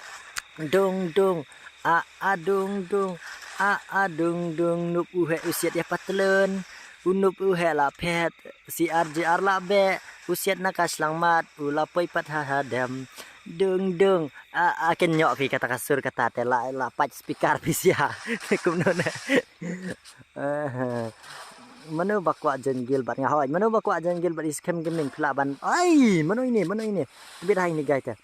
Dung dung. A a dung dung. A a dung dung nup u heh u siat ïa patlun. U nup u heh la phet. Si ar ji ar la beh. U siat na ka shlangmat. U la poi pat ha ha dem. Dung dung. A a ken nyok phi kata ka sur kata te la la pat speaker phi sia. Kumno ne. Mano ba kwah jengil bad nga hoi. Mano ba kwah jengil bad iskem gaming phi lah ban. Ai, mano ini, mano ini. Tbit hai ni guys te.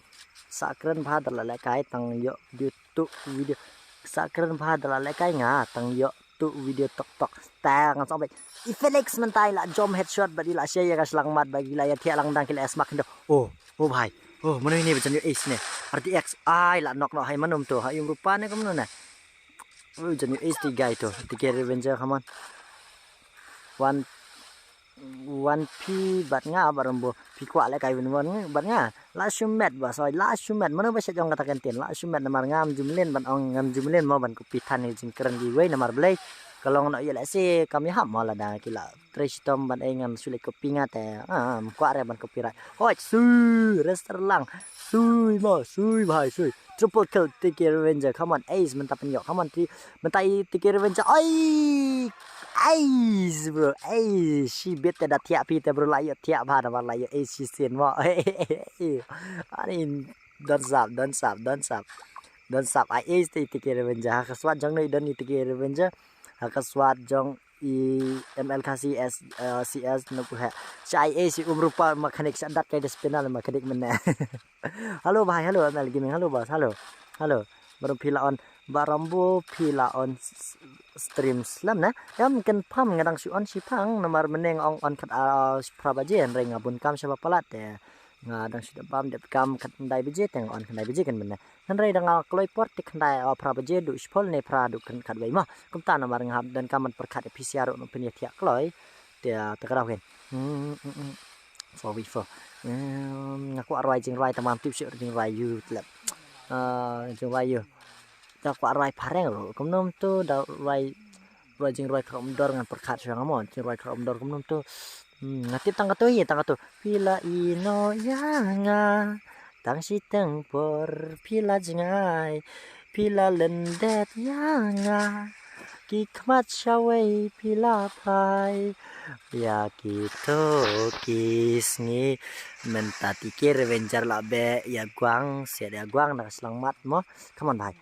Sakren bha da la lekai tang yo YouTube video. Sakren bha da la lekai nga tang yo tu video tok tok. Tang song bai. I Felix mentai la jom headshot bad i la shei ya ka shlangmat bad i la ya thiak lang dang ki la smak hindo. Oh, oh bhai. Oh, mano ini ba jan yo ace ne. R T X ai la nok nok hai mano to. Hai um rupa ne kumno ne. Oh, jan yo ace ti guy to. Ti ke Revenger, come on. One Wan phi bad nga bad Rambo phi kwah lekai win wan bad nga. La shumet ba soi la shumet mano ba sha jong kata kentin la shumet namar ngam jumlin ban ong ngam jumlin mo ban kupi than ni jingkren gi wei namar blei. Ka long no ïa la se kam ïa hap mo la da ki la tre shitom ban ei ngam shu leh kupi nga te. Ah, kwah re ban kupi rai. Hoi su rester lang. Sui mo sui bhai sui. Triple kill, T K Revenger. Come on, ace, mynta pynïoh. Come on, tri, mynta i T K Revenger. Ai! Ace, bro. Ace, shi bit te da thiak phi te, bro. La ïoh thiak bha, da la ïoh ace shi sien mo. Ani, don sap, don sap, don sap. Don sap, ai ace te i T K Revenger. Ha ka swat jong no i don i T K Revenger. Ha ka swat jong i M L K C S, eh, C S no pu he. Sha i ace i um rupa mechanic sha dat kai da spinal mechanic mena. Hello bhai, hello M L Gaming, hello boss, hello. Hello. Barum phi la on, barum bu phi la on s-, s-, stream slam na. Em ken pam nga dang shu on shi phang namar meneng ong on khat, ah, phra baje hynrei nga bun kam shaba palat te. Nga dang shu dep bam dep kam khat khyndai baje te nga on khyndai baje kan mena. Hynrei dang nga kloi por te khyndai, ah, phra baje du shipol ne phra du kan khat bai ma. Kumta namar nga hap don kam man pyrkhat phi sia ruh no pynïathiah kloi. Te, ah, te kadaw ken. Hmm, hmm, hmm. Four v four. Em, nga kwah rwai jingrwai tang ba ngam tip shuh jingrwai ïa u tlep. Ah, jingrwai ïa u. Da kwah rwai phareng ruh. Kumno to da rwai, rwai jingrwai khrok mdor ngan pyrkhat shuwa nga mo. Jingrwai khrok mdor kumno to. Hmm, nga tip tang kato hi, tang kato. Phi la ïehnoh ïa nga. Tang shiteng por phi la jngai. Phi la lyndet ïa nga. Ki khmat shawei phi la phai. Ïa kito ki sngi. Mynta T K Revenger la beh ïa gwang, siat ïa gwang na ka shlangmat mo. Come on bhai.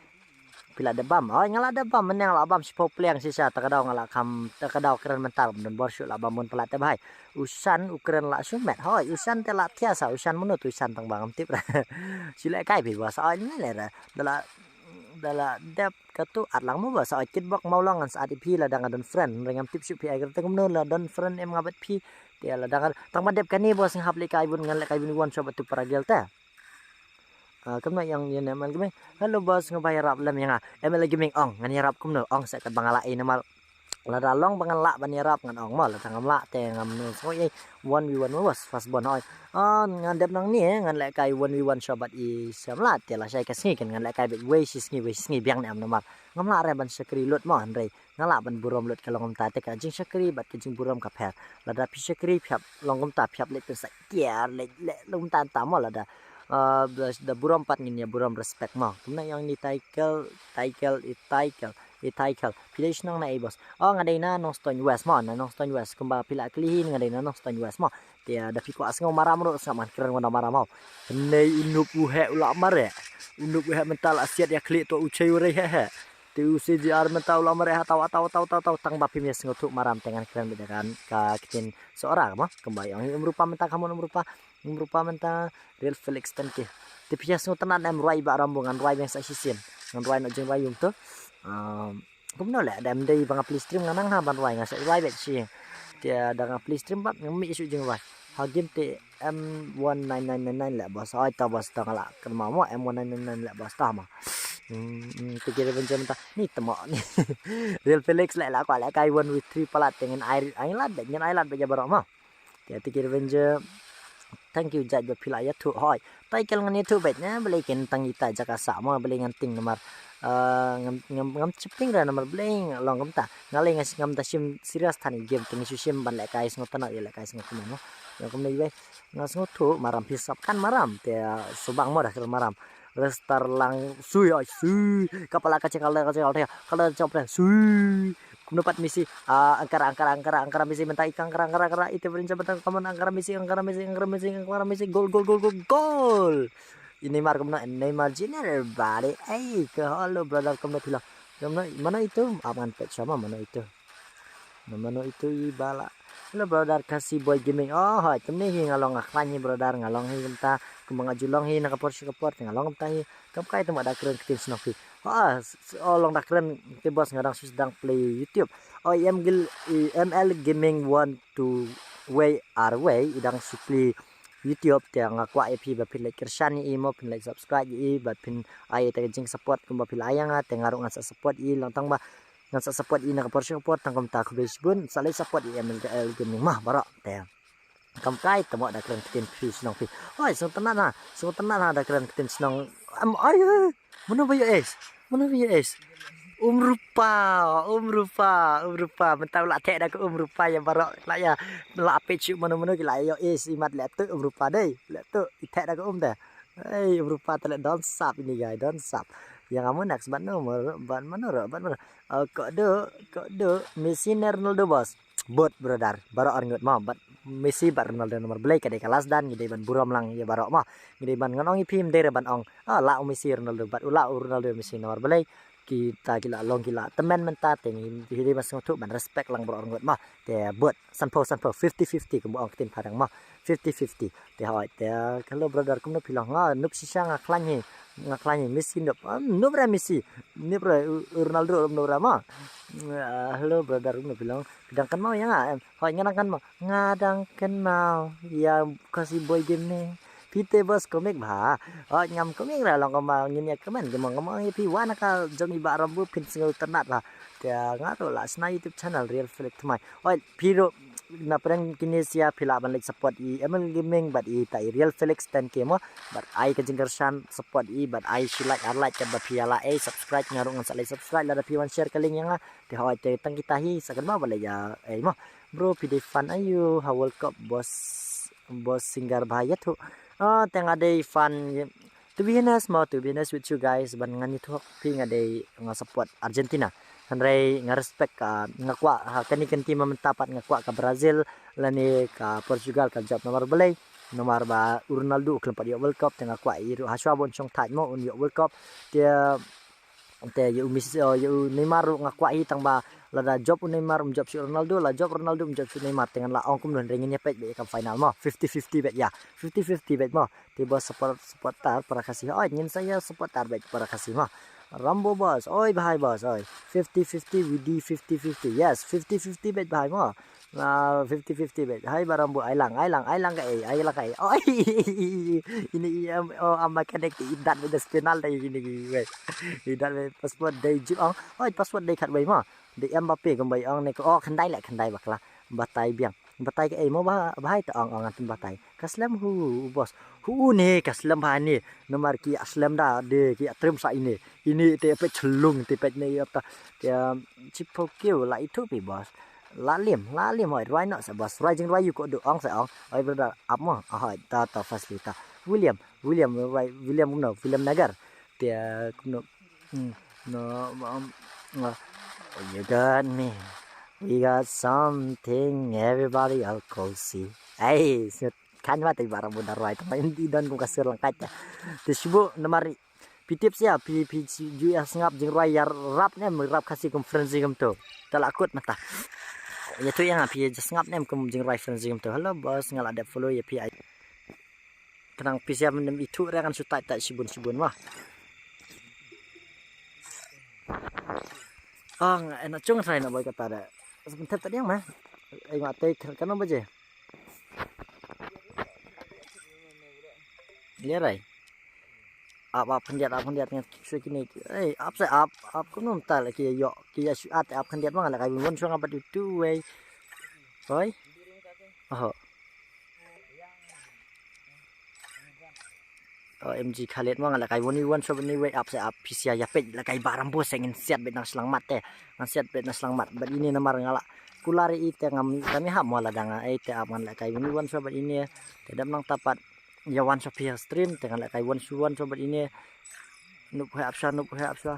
Phi la dep bam. Oi nga la dep bam, mynne nga la bam shiphew pliang shisha, ta ka daw nga la kham, ta ka daw kren mynta don bor shuh la bam bun palat te bhai. U Shan u kren la shu met. Hoi u Shan te la thiah sa, u Shan mano tu u Shan tang ba ngam tip ra. Shu leh kai phi ba sa oi ne le ra. Da la, da la dep katu at lang mo ba sa oi kit bok mau long ngan sa at ïa phi la dang don friend. Hynrei ngam tip shuh phi ai kren te kumno la don friend em nga bad phi. Te la dang tang ba dep kane ba sing hap leh kai bun ngan leh kai bun wan shuwa bad tu para gel te. Ah, kumno ïa ong ïa ne man kumne. Hello boss, nga ba ïarap lem ïa nga. M L A Gaming ong, ngan ïarap kumno ong sa kat ba nga lah ïa ne mal. Lada long ba ngan lah ban ïarap ngan ong mo, lada ngam lah te ngam nu. So ïa one v one mo boss, fast bond hoi. Ah, ngan dep nang ni eh, ngan leh kai one v one shuwa bad i Sam lah te la shai ka sngi kan ngan leh kai bad wei shi sngi, wei shi sngi biang ne am namar. Ngam lah re ban shakri lut mo hynrei. Nga lah ban burom lut ka long kumta te ka jingshakri bad ka jingburom ka pher. Lada phi shakri phi hap long kumta phi hap leh pynsa kiar leh leh long kumta ta mo lada. Ah, da, da burom pat ngin ïa burom respect mo. Kumne ïa ong ni Taikel, Taikel, i Taikel, i Taikel. Phi dei shnong na ei boss. Oh nga dei na Nongstoiñ West mo, na Nongstoiñ West kumba phi la kylli hi nga dei na Nongstoiñ West mo. Te da phi kwah sngew maram ruh sngap man kren wan da maram mo. Hynrei u nup u heh u la mareh. U nup u heh mynta la siat ïa khlieh to u chei u rei heh heh. Te u C G R mynta u la mareh ha taw, taw, taw, taw, taw, tang ba phim ïa sngewthuh maram te ngan kren beit da kan ka ktien Sohra mo. Kumba ïa ong um rupa mynta ka mon um rupa, um rupa mynta Real Felix ten ki. Te phi ïa sngewtynnat em rwai ba ram bo ngan rwai beng sa shisien. Ngan rwai noh jingrwai um to. Um, kumno leh da em dei ba nga plie stream nga nang ha ban rwai nga sa rwai beit shi. Te da nga plie stream bad nga mih shu jingrwai. Ha game te M one nine nine nine nine leh boss. Ai ta boss ta nga la kynmaw mo M one nine nine nine leh boss ta ma. Hmm, hmm, te kira ban jam ta. Ni temo ni. Real Felix leh la kwah leh kai one with three palat te ngan ai ai lad beit ngan ai lad beit ïa baroh ma. Te te kira ban jam. Thank you judge ba phi la ïathuh hoi. Taikel ngan ïathuh beit ne balei kin tang ita jaka sa ma balei ngan ting namar. Ah, ngam ngam ngam chipting ra namar balei long kumta. Nga lei nga ngam da shim serious than i game te ngi shu shim ban leh kai sngewtynnat ïa leh kai sngewtynnat mo. Ïa kumne ïa. Nga sngewthuh maram phi sap kan maram te, ah, subang mo da kir maram. Restart lang sui, oi sui. Kapa la ka cheng kala ka cheng kala ka cheng kala sui. Kumno pat Messi. Ah, angkara angkara angkara angkara Messi mynta i ka angkara angkara angkara ite brin jam tang kaman angkara Messi angkara Messi angkara Messi angkara Messi gol gol gol gol gol. I Neymar kumno Neymar Junior bali. Ei ke hello brother kumno phi long. Kumno mano itu? Ap ngan pet sama mano itu. Mano itu i bala. Hello brother Khasi Boy Gaming. Oh hoi kumne hi nga long nga khlaiñ hi brother nga long hi kumta. Kumba nga ju long hi na ka por sha ka por te nga long kumta hi. Kam kai te ma da kren ktien shnong phi. Ah, s- s- oh long da kren te boss nga dang sus dang play YouTube. Oh M Gil i M L Gaming one two way ar way i dang su play YouTube te nga kwah ïa phi ba phin like kyrshan ïa i mo phin like subscribe ïa i ba phin ai te ka jing support kumba phi la ai ïa nga te nga ruh ngan sa support ïa i lang tang ba ngan sa support i na ka por sha ka por tang kumta khublei shibun sa leit support i M L Gaming mah baroh te. Kam kai te mo da kren ktien phi shnong phi. Oi sngewtynnat na sngewtynnat na da kren ktien shnong. Am ai ai. Mano ba ïoh es? Mano ba ïoh es? Um Rupa, Um Rupa, Um Rupa. Mynta u la theh da ka Um Rupa ïa baroh la ïa la peit shu mano mano ki la ïoh es i mat leh tu Um Rupa dei leh tu i theh da ka Um te. Ei Um Rupa te leh don sap ini guy don sap. Ïa nga mo next ban no mo ban mano ro ban mano. Ko do ko do Messi ne Ronaldo boss. Bot brother baroh arngut mo bad Messi bad Ronaldo nomor blei ka dei ka last dan ngi dei ban burom lang ïa baroh mo. Ngi dei ban ngan ong ïa phi ym dei re ban ong ah la u Messi Ronaldo bad u la u Ronaldo Messi nomor blei. Kita ki la long ki la temen mynta te ngi dei ban sngewthuh ban respect lang baroh arngut mo. Te bot sanphew sanphew fifty fifty kumba ong ktien phareng mo. Fifty fifty te hoi te hello brother kumno phi long nga nup shisha nga khlaiñ hi. Nga khlaiñ hi Messi nup ah, nup re Messi. Nup re u- u Ronaldo nup re mo. Ah, hello brother kumno phi long phi dang kynmaw ïa nga em hoi nga dang kynmaw nga dang kynmaw ïa Khasi Boy Gaming. Phi te boss comic bha. Hoi ngam comic ra long kumba ngin ïa kmen ki mong kumba ong ïa phi wan ka jong i Bah Rambo phin sngewtynnat bha. Te nga ruh la sna YouTube channel Real Felix Thymmai. Hoi phi ruh na pdeng kine sia phi lah ban leit support i M L Gaming bad i ta i Real Felix ten K mo. Bad ai ka jingkyrshan support i bad ai shi like ar like katba phi ïa la ei subscribe nga ruh ngan sa leit subscribe lada phi wan share ka link ïa nga. Te hoi te tang kita hi sa kynmaw ba leit ïa ei mo. Bro phi dei fan aïu ha World Cup boss boss singer bha ïathuh. Ah te nga dei fan To be honest mo, to be honest with you guys, ban ngan ïathuh phi nga dei nga support Argentina. Hynrei nga respect ka nga kwah ha kane ka team mynta pat nga kwah ka Brazil lane ka Portugal ka jop namar balei. Namar ba u Ronaldo u khlem pat ïoh World Cup te nga kwah i ruh hashwa ba un shong thait mo un ïoh World Cup. Te te ïa u Messi ïa u Neymar ruh nga kwah i tang ba lada jop u Neymar um jop shuh Ronaldo la jop Ronaldo um jop shuh Neymar te ngan la ong kumno hynrei ngin ïa peit beit ïa ka final mo fifty fifty beit ïa fifty fifty beit mo. Te ba support supporter para Khasi oi ngin sa ïa supporter beit para Khasi mo. Rambo boss oi bahai boss oi fifty fifty widi fifty fifty yes fifty fifty beit bahai mo. Na fifty fifty beit hai ba Rambo ai lang ai lang ai lang ka ei ai lang ka ei oi. Ini i am o am mechanic i dat beit da spinal dai ini ki wei. I dat beit passport dai ju ong oi passport dai khat wei mo. Dai Mbappe kumba i ong ne ko o khyndai leh khyndai bakla batai biang. Batai ka ei mo ba bahai ta ong ong ngan batai. Ka slem hu u boss. Hu u ne ka slem ba ne. Namar ki a slem da de ki a trim sa ine. Ine te pet chlung te pet ne ïa ta. Te chipokeu la itu pi boss. La lim la lim hoi rwai no sa boss. Rwai jing rwai yu ko du ong sa ong. Oi brother ap mo. Ahoi ta ta first ta. William William rwai William kumno William Nagar. Te kumno. Hmm. No, um, uh, oh, you got me. We got something everybody all cozy. Hey, sut kan ma tai barang bunda rwai tamai di don kum kasur langkat ya. Te shibu namar pi tip sia pi pi ju ya sngap jing rwai ya rap ne rap Khasi kum frenzy kum tu. Tala kut mata. Ya tu yang pi ya sngap ne kum jing rwai frenzy kum tu. Hello boss ngala dep follow ya pi ai. Khnang pisa mendem itu re kan sutai tai sibun sibun mah. Ah, enak cung rai nak boy kata dah. Sebentar tadi yang mah. Ai mate kan nombor je. Ya rai. Ap ap khyndiat ap khyndiat ngan sui kini. Ei ap sai ap ap kumno mynta la ki ïoh ki ïa shu at ap khyndiat ma ngan la kai bun bun shuwa nga bad itu wei. Oi. Oho. O M G Khaled ma ngan la kai bun i wan shuwa bad ini wei ap sai ap pisa ïa peit la kai baram bus ngin siat beit nang slang mat te. Ngan siat beit nang slang mat bad ini namar nga la kular i te ngam kami hap mo la dang ei te ap ngan la kai bun i wan shuwa bad ini te dam nang tapat. Ïa wan sha phi ha stream te ngan lehkai wan shu wan sha bad ine. Nup he ap sha, nup he ap sha.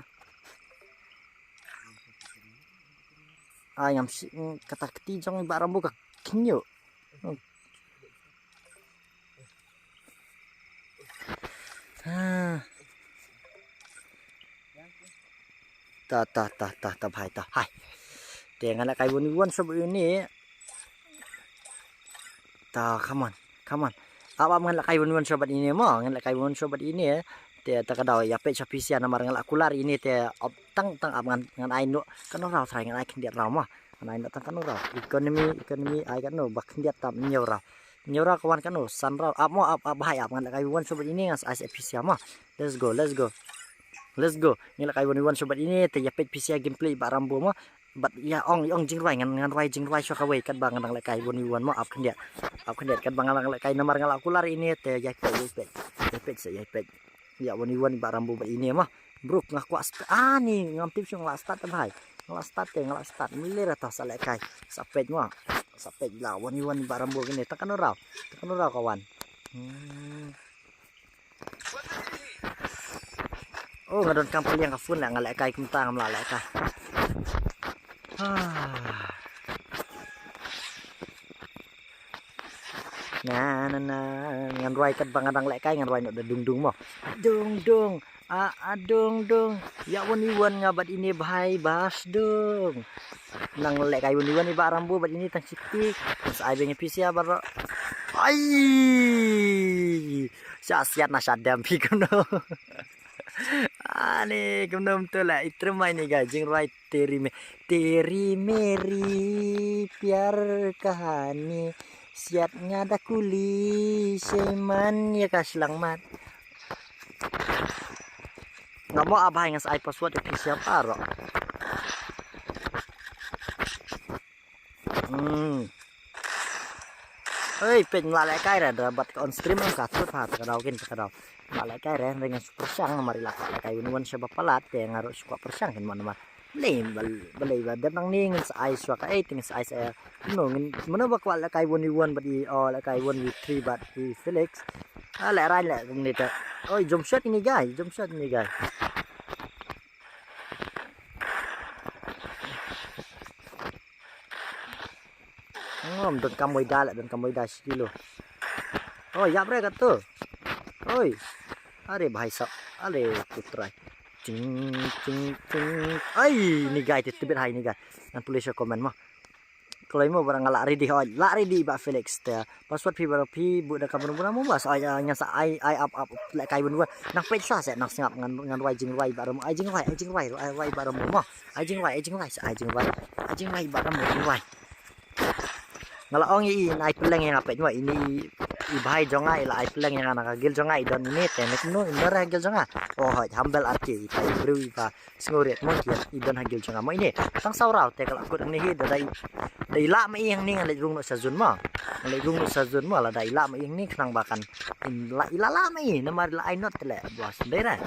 Ai ngam shi kata kti jong i Bah Rambo ka kñiu. Ta ta ta ta ta bhai ta hai. Te ngan lehkai wan wan sha bad ine. Ta, come on, come on. Ap ap ngan lehkai wan wan sha bad ine mo, ngan lehkai wan sha bad ine. Te ta ka daw ïa peit sha phi sha namar ngan la kular ine te ap tang tang ap ngan ngan ai noh. Kano raw trai ngan ai khyndiat raw mo. Ngan ai noh tang kano raw. Economy, economy ai kano ba khyndiat tam hynñiew raw. Hynñiew raw ka wan kano san raw. Ap mo, ap ap bhai ap ngan lehkai wan sha bad ine ngan sa ai sha phi sha mo. Let's go, let's go. Let's go. Ngan lehkai wan wan sha bad ine te ïa peit phi sha gameplay Bah Rambo mo. Bad ïa ong ïa ong jingrwai ngan ngan rwai jingrwai sha kawei katba ngan dang lehkai wan wan mo ap khyndiat. Ap khyndiat katba ngan dang lehkai namar ngan la kular ine te ïa peit ïa peit. Ïa peit sa ïa peit. Ïa wan wan Bah Rambo bad ine mo. Bruk nga kwah st-, ah ni ngam tip shu nga la start te bhai. Nga la start te nga la start. Mile ra ta sa lehkai. Sa peit mo. Sa peit la wan wan Bah Rambo kine ta kano raw. Ta kano raw ka wan. Hmm. Oh, nga don kam pynliang ka phone la nga lehkai kumta ngam la lehkai. Ah. Na na na ngan rwai katba nga dang lehkai ngan rwai noh da dung dung mo. Dung dung. A a dung dung. Ïa wan wan nga bad ine bhai bas dung. Nang lehkai wan wan i Bah Rambo bad ine tang siti. Sa ai beng phi sha baro. Ai. Sha siat na sha dem phi kumno. Ani kumno to la i tremai ni ga jingrwai teri me teri meri pyar kahani siat nga da kuli seman ya ka shlangmat. Nga mo abai ngas ai password ya phi siap aro. Hmm. Oi, peit mla lehkai re da bat ka on stream em ka tut ha ta ka daw kin ta ka daw. Mla lehkai re ring super shang mari lak lehkai wan wan sha ba palat te nga ro shu kwa pershang kin man man. Balei balei ba dep nang ni ngin sa ai shuwa ka ei ngin sa ai sa. No ngin mano ba kwah lehkai wan wan bad i o lehkai wan wi three bad i Felix. A leh rai leh kum ni ta. Oi jump shot ini guy, jump shot ini guy. Ngom don kam wai da leh don kam wai da shi kilo. Oh yap re ka tu. Oi. Are bhai sab. Are putrai. Ting ting ting. Ai ni guy te tebit hai ni guy. Nan tulis sha comment mo. Kloi mo barang la ready hoi. La ready ba Felix te. Password phi barang phi bu da kamera muna mo bas ai ngan sa ai ai ap ap lehkai bun bun. Nang peit sa se nang sngap ngan ngan rwai jingwai ba ram ai jingwai ai jingwai ai wai ba ram mo. Ai jingwai ai jingwai sa ai jingwai. Ai jingwai ba ram mo jingwai. Nga la ong i in ai peleng ïa nga peit mo ini i bhai jong nga i la ai peleng ïa nga na ka gil jong nga i don ini te nek no in don ha gil jong nga. Oh hoi humble arki i tai bru i ba sngewrit mo ki i don ha gil jong nga mo ini. Tang saw raw te ka la kut ni hi da dai dai la ma i hang ni nga leit rung no sa zun mo. Nga leit rung no sa zun mo la dai la ma i hang ni khnang ba kan in la i la la ma i namar la ai not te le bos dai ra.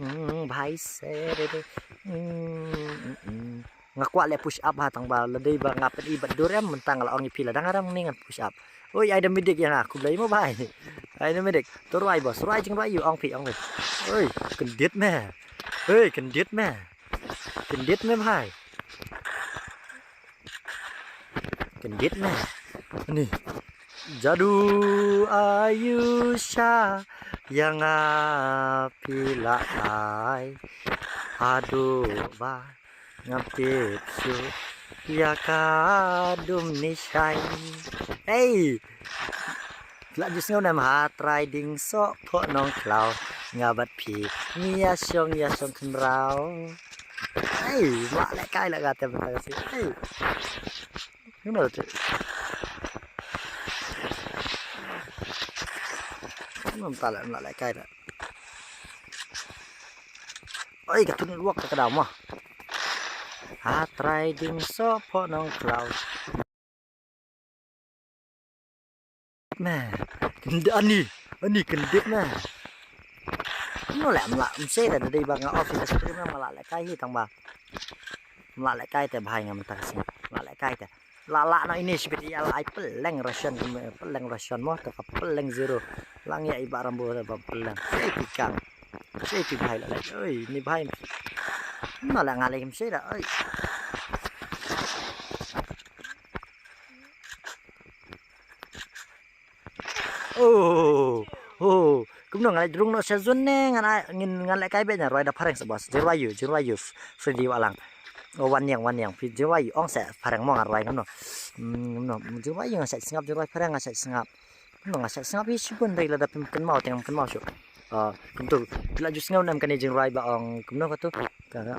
Hmm bhai se de de. Hmm. Nga kwah leh push up ha tang ba la dei ba nga pyn i bad dur em mynta nga la ong i phi la dang aram ni ngan push up. Oi ai da midik ïa nga khublei mo bai. Ai da midik. To rwai bos rwai jing rwai yu ong phi ong phi. Oi kyndit me. Oi kyndit me. Kyndit me bhai. Kyndit me. Ni. Jadu ayu sha ïa nga phi la ai. Haduh ba ngam tip shuh ïa ka dum ni shai. Ei. Lah ju sngew nem ha trai ding sok pok nong klau nga bad phi ngi ïa shong ïa shong kynrau. Ei, mla lehkai la ka tem ta ka si. Ei. Ngno te. Ngno ta la mla lehkai la. Oi ka tu network ka daw mo. Ha trai ding sok pok nong klau. Me. Ani ani kyndit me. No le mla mse da dei ba nga off ïa ka stream mla lehkai hi tang ba. Mla lehkai te bhai nga mynta ka sngi. Mla lehkai te. La la no ini sibit ïa la ai peleng ration peleng ration mo te ka peleng zero. Lang ya iba rambo da ba pelang. Sei tikang. Sei ti bhai la lai. Oi, ni bhai. Ma la ngalai kim sei da. Oi. Oh, oh. Kumno ngalai drung no sezon ne ngan ngan ngalai kai be nya roi da phareng sa bos. Jirwayu, jirwayu. Freddy walang. Oh, wan yang, wan yang. Jirwayu ong sa phareng mo ngan roi kumno. Hmm, kumno. Jirwayu ngan sa sngap, jirwai phareng ngan sa sngap. Kumno ngan sa sngap hi sibun dei la da pim kenmau tengam kenmau shu. Ah, kumtu. Tila ju sngap nam kane jingrwai ba ong kumno ka tu. Ka, ka.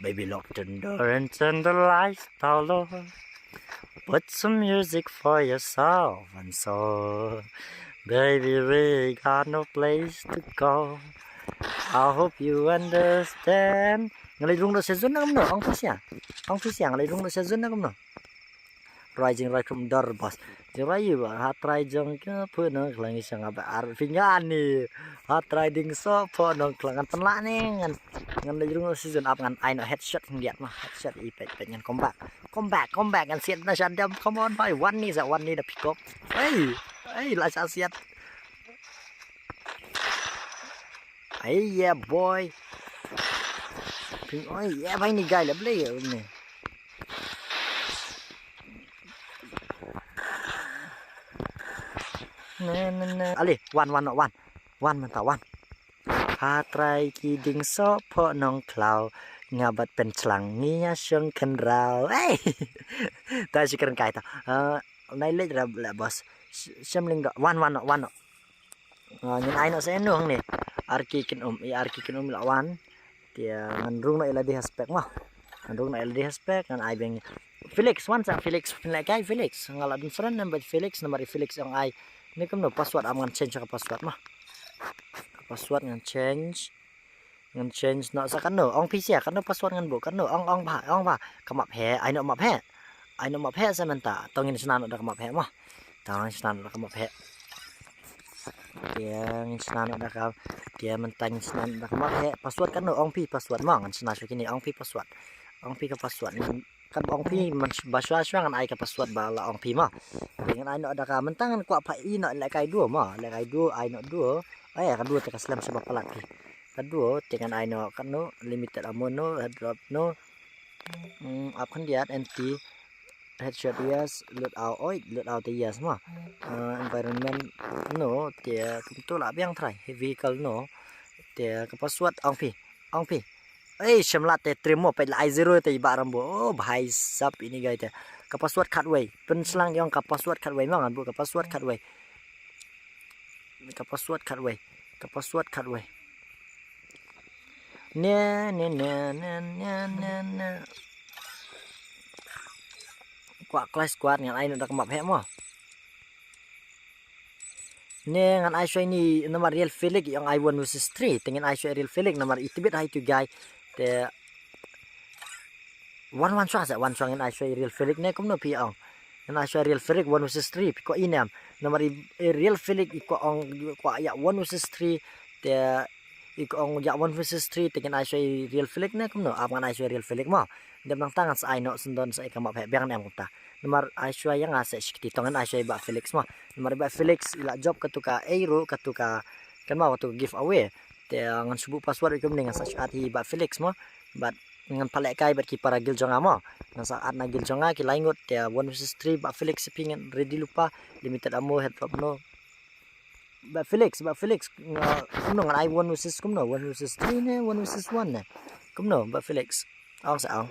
Baby lock tender and tender lights down low. Put some music for yourself and soul. Baby, we got no place to go. I hope you understand. Ngalai rung do sezon na kumno? Ong pisia. Ong pisia ngalai rung do sezon na kumno? Roi jingroi kum dor bos. Jingroi yu ba ha trai jong ke pu no klang isang aba ar pingan ni. Ha trai ding so po no klang ngan tenla ni ngan ngan da jrung season up ngan ai no headshot ngiat ma headshot i pet pet ngan comeback. Comeback, comeback ngan siat na shan dam. Come on bhai, one ni sa one ni da pick up. Hey, hey la sa siat. Hey yeah boy. Ping oi yeah bhai ni guy la play ni. Na na na. Ali, wan wan wan. Wan mynta wan. Ha trai ki ding so pho nong khlaw. Nga bat pen chlang ngi ya shong khen raw. Hey. Ta shi kren kai ta. Ah, nai lej ra le bos. Shem ling do. Wan wan wan. Ah, ngin ai no se nu hang ni. Arki kin um, i arki kin um la wan. Tia ngan rung na ila di haspek ma. Ngan rung na ila di haspek ngan ai beng. Felix, wan sa Felix, Felix kai Felix. Ngala dun friend number Felix, number Felix ong ai. Ni kumno password am ngan change ka password ma. Ka password ngan change. Ngan change no sa kano, ong pisia kano password ngan bu kano, ong ong ba, ong ba. Ka map he, ai no map he. Ai no map he sa mynta. Tong ngin snan da ka map he ma. Tong ngin snan da ka map he. Tia ngin snan da ka, tia mynta ngin snan da ka map he. Password kano, ong pi password ma, ngin snan shu kini, ong pi password. Ong pi ka password. Kan ong pi man ba shwa shwa ngan ai ka password ba la ong pi ma. Ngan ai no da ka mynta ngan kwah pha i no le kai duo ma, le kai duo ai no duo. Ai ka duo te ka slem sha ba palat pi. Ka duo te ngan ai no kan no limited ammo no drop no. Hmm, ap kan diat anti headshot yes, load out oi, load out te yes ma. Ah, environment no te kum to la biang trai vehicle no. Te ka password ong pi, ong pi. Ei, shemlat te trim mo peit la ai zero te i ba rambo. Oh, bhai sab ini gai te. Ka password khatwei. Pynshlang yong ka password khatwei ma ngan bu ka password khatwei. Ka password khatwei. Ka password khatwei. Ne ne ne ne ne ne ne. Kwah clash squad ngan ai no da ka map he mo. Ne ngan ai shoi ni namar Real Felix yong ai one versus three. Te ngan ai shoi Real Felix namar i tibit hai tu guy. Te one one shwa sa one shwa ngan ai shoi Real Felix ne kumno pi ong. Ngan ai shoi Real Felix one versus three pi ko inem. Namar i Real Felix i ko ong ko ya one versus three. Te i ko ong ya one versus three te ngan ai shoi Real Felix ne kumno ap ngan ai shoi Real Felix mo. Dem nang tang ngan sa ai no sendon sa i ka map he biang nem kumta. Namar ai shwa yang a se shikti tong ngan ai shoi ba Felix mo. Namar ba Felix ila job ka tu ka euro ka tu ka kan ma ka tu ka giveaway. Te ngan subu password ikum ni ngan sa shat hi ba Felix mo. But ngan pale kai bat ki para gil jonga mo. Ngan sa at na gil jonga ki laingut te one versus three ba Felix pi ngan ready lupa limited ammo head drop no. Ba Felix, ba Felix, kumno ngan ai one versus kumno one versus three ne one versus one ne. Kumno ba Felix. Ong sa ong.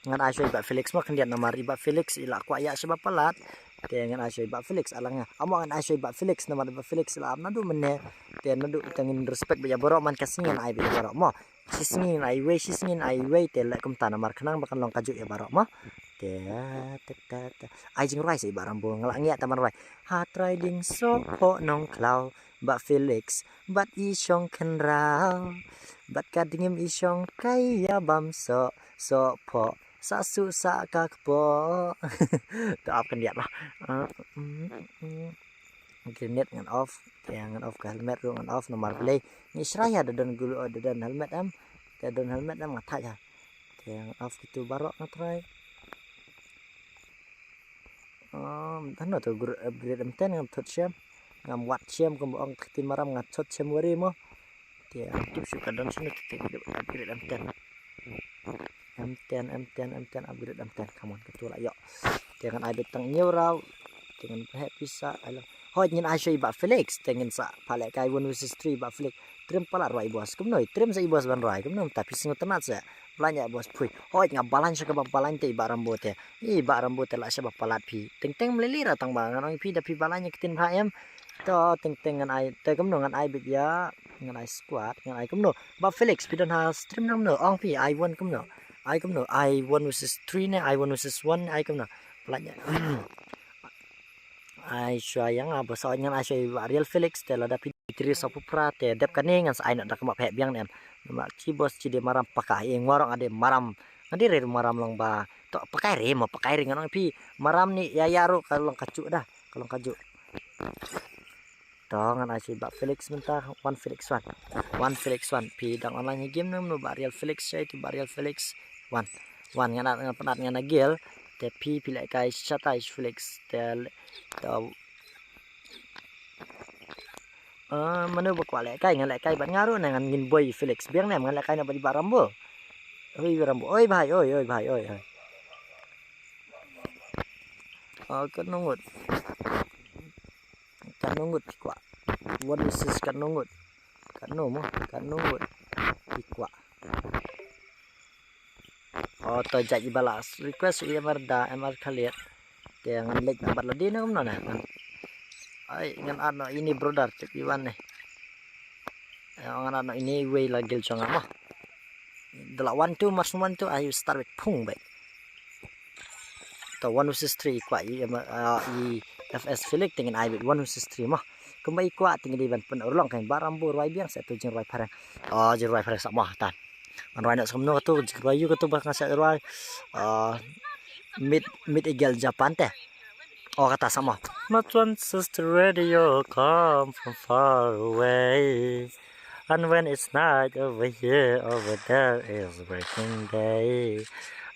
Ngan ai shoi ba Felix ma khyndiat namar i ba Felix ila kwah ya shaba palat. Te ngan ai shoi ba Felix alang ya. Amo ngan ai shoi ba Felix namar ba Felix ila am nadu mene. Te nadu tangin respect ba ya borok man ka sngi ngan ai ba ya borok mo. Shi sngi ngan ai wei, shi sngi ngan ai wei te leh kumta namar khnang ba kan long kajuh ya barok mo. Te te te te. Ai jing rwai sa i ba rambo ngalak ngiak ta man rwai. Ha trai ding so pho nong khlaw ba Felix bat i shong khenraw bat ka dingim i shong kai ya bam so so pho sa su sa ka kpo. To ap kan diat lah. Grenade ngan off, te ngan off ka helmet ruh ngan off namar balei. Ngi shraya da don gulu da don helmet em. Te don helmet em nga thaj ha. Te ngan off kitu barok nga try. Um, tano to upgrade em ten ngan thot shem. Ngam wad shem kumba ong ka ktien Maram, nga chot shem wari mo. Te ngam tip shuh ka don shano te, te upgrade M ten. M ten, M ten, M ten, upgrade M ten. Come on, katu la ïoh. Te ngan ai beit tang hynñiew raw. Te ngan pynheh pisa, ai lang. Hooid, ngin ai shuwa i Bah Felix. Te ngin sa phah lehkai one versus three, Bah Felix. Trim palat ruh i boss. Kumno, trim sa i boss ban rwai. Kumno, mynta phi sngewtynnat sa. Balance ïa boss phi. Hooid, nga balance sha kaba balance te i Bah Rambo te. I Bah Rambo te la shah ba palat phi. Teng teng mlili ra tang ba ngan ong phi da phi balance ïa ka ktien bha em. To teng teng ngan ai, te kumno ngan ai beit ïa, ngan ai squad, ngan ai kumno. Bah Felix, phi don ha stream ne kumno? Ong phi, ai one kumno? Ai kumno? Ai one versus three ne, ai one versus one ne, ai kumno? Palat ïa. Ai shuwa ïa nga, ba sa ngan ai shuwa ïa Bah Real Felix, te lada phi three sa pupra, te dep kane ngan sa ai noh da ka map heh biang ne em. Namar chi boss chi dei Maram paka, ïa nga ruh nga dei Maram. Nga dei re Maram long ba. To pakai re mo, pakai re ngan ong phi. Maram ni ïa ïa ruh ka long kajuh da, ka long kajuh. To ngan ai shuwa i Bah Felix mynta, one Felix one. One Felix one. Phi dang online ha game ne kumno Bah Real Felix, shuwa ïa i Bah Real Felix. One. One ngan ai, ngan pynat ngan ai gel. Te phi phi lehkai shatai Felix. Te to. Ah, mano ba kwah lehkai, ngan lehkai bad nga ruh ne, ngan ngin boi Felix. Biang ne em ngan lehkai na bad i Bah Rambo. Oi Rambo. Oi bhai, oi, oi bhai, oi, oi. Ah, katno ngut? Katno ngut phi kwah? One versus katno ngut? Katno mo? Katno ngut phi kwah? Oh, to judge i ba la request i M R da, M R Khalid. Te ngan leit na bad lade ne kumno ne. Ai, ngan add noh ine brother, tip i wan ne. Ai, ngan add noh ine iwei la gel jong nga mo. Da la one two, mas one two, ai start with phung beit. To one versus three i kwah i, em, ah, i F S Felix te ngin ai beit one versus three mo. Kumba i kwah te ngin dei ban pynurlong kan Bah Rambo rwai biang sa to jingrwai phareng. Oh, jingrwai phareng sa mo tan. Ngan rwai noh sa kumno katu, jingrwai ïa katu ba nga sa rwai. Ah, mid, mid i gel Japan te. Oh, kata sa mo. Not once is the radio come from far away. And when it's night over here, over there is breaking day.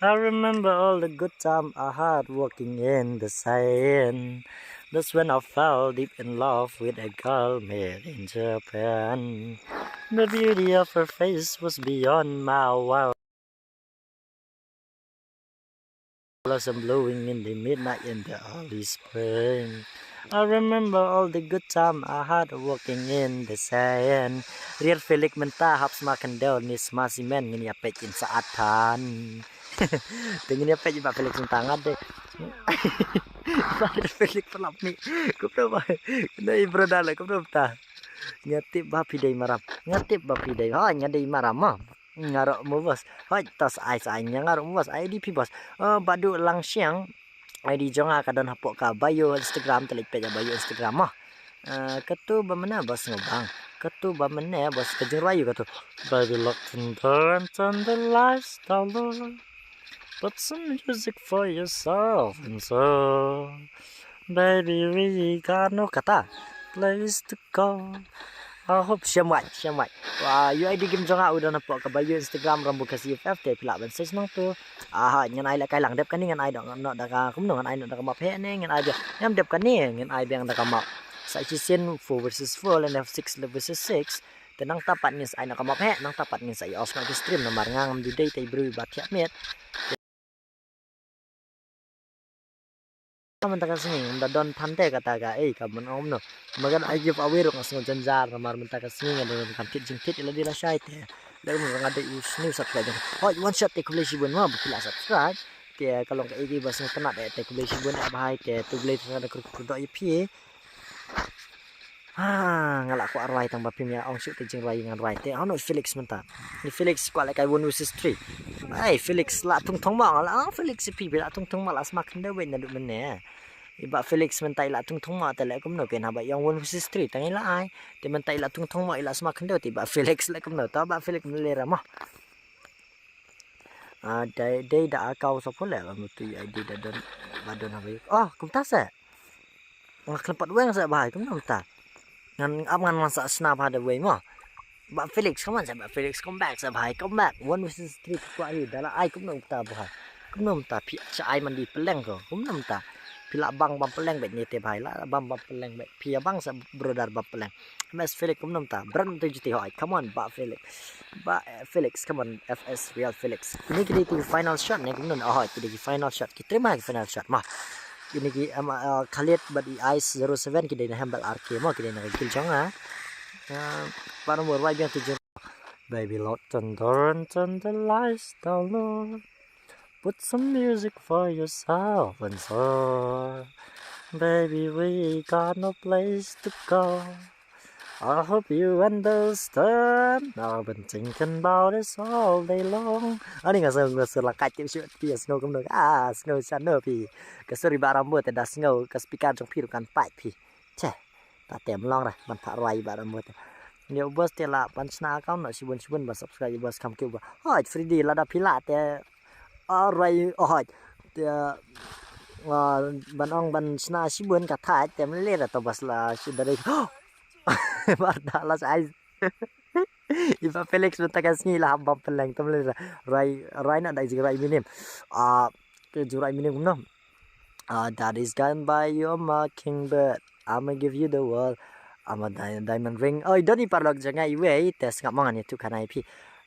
I remember all the good time I had walking in the sand. That's when I fell deep in love with a girl made in Japan. The beauty of her face was beyond my world. Blossom blowing in the midnight in the early spring. I remember all the good time I had walking in the sand. Rier Felix mynta hap sma khyndew ne sma simen ngin ïa peit in sa atan. Te ngin ïa peit i Bah Felix mynta ngat de. Bah Felix pynlap ni. Kumno ba. Kumno i brother la kumno mynta. Nga tip ba phi dei Maram. Nga tip ba phi dei. Ha, nga dei Maram ma. Nga ruh mo boss. Hoi, to sa ai sa ai nga ruh mo boss. Ai di phi boss. Oh, Badu Langsiang. Ai di jong nga ka don hapoh ka bio Instagram, te leit peit ha bio Instagram mo. Eh, katu ba mynne boss nga bang. Katu ba mynne boss ka jingrwai ïa katu. Baby lock the door and turn the lights down low. Put some music for yourself and so. Baby, we got no kata place to go. I hope shem wai, shem wai. Wa, U I D game jong nga u don hapoh ka bio Instagram Rambo Khasi F F te phi lah ban search nangtu. Aha, ngan ai lehkai lang dep kane ngan ai dong noh da ka kumno ngan ai noh da ka map heh ne ngan ai biang. Ngam dep kane ngan ai biang da ka map. Sa shisien four versus four lane six versus six. Te nangta pat ngin sa ai noh ka map heh, nangta pat ngin sa ïa off noh ka stream namar nga ngam dei te i briew ba thiah miet. Mynta ka sngi ngam da don than te kata ka, ei, ka ban ong kumno. Namar kan ai giveaway ruh nga sngew jynjar namar mynta ka sngi nga da don kam thied jingthied ïa lade lashai te. Lada kumno nga dei u sniew subscribe. Hoi, one shot te khublei shibun mo ba phi la subscribe. Te ka long kaei kaei ba sngewtynnat eh te khublei shibun eh bhai te to U Blei te sa da kyrkhu kyrdoh ïa phi. Ha, nga la kwah rwai tang ba phim ïa ong shuh te jingrwai ngan rwai te. Hano Felix mynta. Ni Felix kwah lehkai one versus three. Ai, Felix la thung thung ma nga la ong Felix phi la thung thung ma la sma khyndew beit naduh mynne. I Bah Felix mynta i la thung thung ma te leh kumno phin haba ïa ong one versus three tang i la ai. Te mynta i la thung thung ma i la sma khyndew te i Bah Felix leh kumno ta Bah Felix mynta leh ra ma. Ah, dei, dei da account sa pule ba mutu I D da don, ba don ha wei. Oh, kumta se. Nga khlem pat weng se bhai, kumta. Ngan ap ngan wan sa snap ha da wei mo. Bah Felix, come on se, Bah Felix, come back se bhai, come back. One versus three, phi kwah hi, da la ai kumno kumta bhai. Kumno kumta, phi cha ai man di peleng ko, kumno kumta. Phi lah bang bam peleng bad ni te bhai, lah bam bam peleng bad. Phi ïa bang sa brother bam peleng. M S Felix kumno mynta. Brand tu juti hoi. Come on, Bah Felix. Bah, eh, Felix, come on. F S Real Felix. Kine ki dei ki final shot ne kumno. Oh, ki dei ki final shot. Ki terima ki final shot. Mah. Kine ki, em, eh, Khalid bad i Ice zero seven ki dei na Hembel R K mo, ki dei na ki jong, ha. Eh, para mo rwai biang tu jong. Baby, lock the door and turn the lights down low. Put some music for yourself and so. Baby, we got no place to go. I hope you understand. I've been thinking about this all day long. Ani nga sngew, nga sngew la kat tip shu phi, sngew kumno. Ah, sngew sha no phi. Ka suri ba rambu te da sngew ka speaker jong phi ruh kan pait phi. Che. Ta tem long ra ban pha rwai ba rambu te. Ni u bos te la ban shna account no shibun shibun ban subscribe bos kam ki ba. Hoi free di lada phi la te. Ah, rwai, oh, hoi. Te, ah, ban ong ban shna shibun ka thait te mle ra to bas la shi dari. Bar da la sai. Iba Felix mynta ka sngi la bam peleng te mle ra. Rwai, rwai na dai jing rwai minim. Ah, ke jing rwai minim kumno. Ah, that is gone by your mockingbird. I'ma give you the world. I'm a di- diamond ring. Oi, doni parlok jong nga iwei te sngap mo ngan ïathuh khana ïa phi.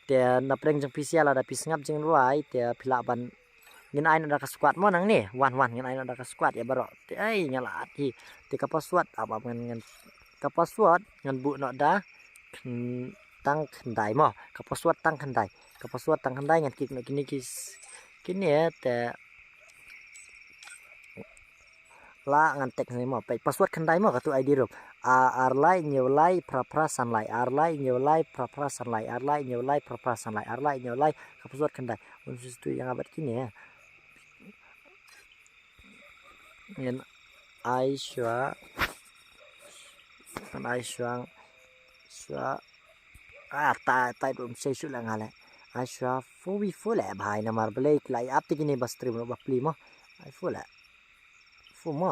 Te na pdeng jong phi sia lada phi sngap jingrwai te phi lah ban ngin ai noh da ka squad mo nangne. Wan wan ngin ai noh da ka squad ïa baroh. Te ai nga la at hi. Te ka password ap ap ngan ngan ka password ngan buh noh da khyndai tang khyndai mo. Ka password tang khyndai. Ka password tang khyndai ngan klik noh kine ki s- kine te la ngan text ne mo. Peit password khyndai mo katu I D ruh. A, ar lai hynñiew lai phra phra san lai. Ar lai hynñiew lai phra phra san lai. Ar lai hynñiew lai phra phra san lai. Ar lai hynñiew lai ka password khyndai. Un sis tu ïa nga bad kine. Ngin ai shuwa. Ngin ai shuwa. Shuwa. Ah, ta, ta dum sei shu la nga le. Ai shuwa fu wi fu le bhai namar balei ki la ïa ap te kine ba stream ba pli mo. Ai fu le. Fu mo.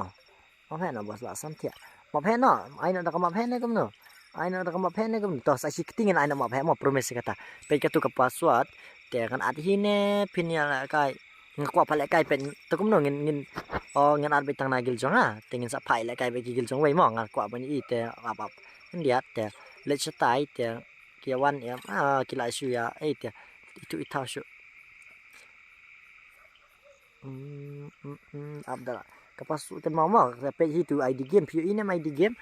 Map heh no bos la sam thiah. Map heh no. Ai no da ka map heh ne kumno. Ai no da ka map heh ne kumno. To sa shi kti ngin ai no map heh mo promise kata. Peit katu ka password. Te kan at hi ne phin ïa la kai. Nga kwah pha lehkai peit to kumno ngin ngin, oh, ngin ar beit tang na gil jong nga te ngin sa phai lehkai beit ki gil jong wei mo nga kwah ban i te ap ap. Khyndiat te leit shatai te ki wan em, ah, ki la shu ïa ei te itu i thaw shu. Hmm, hmm, hmm, ap da ka pas u ten mo mo peit hi tu I D game phi ïohi ne I D game.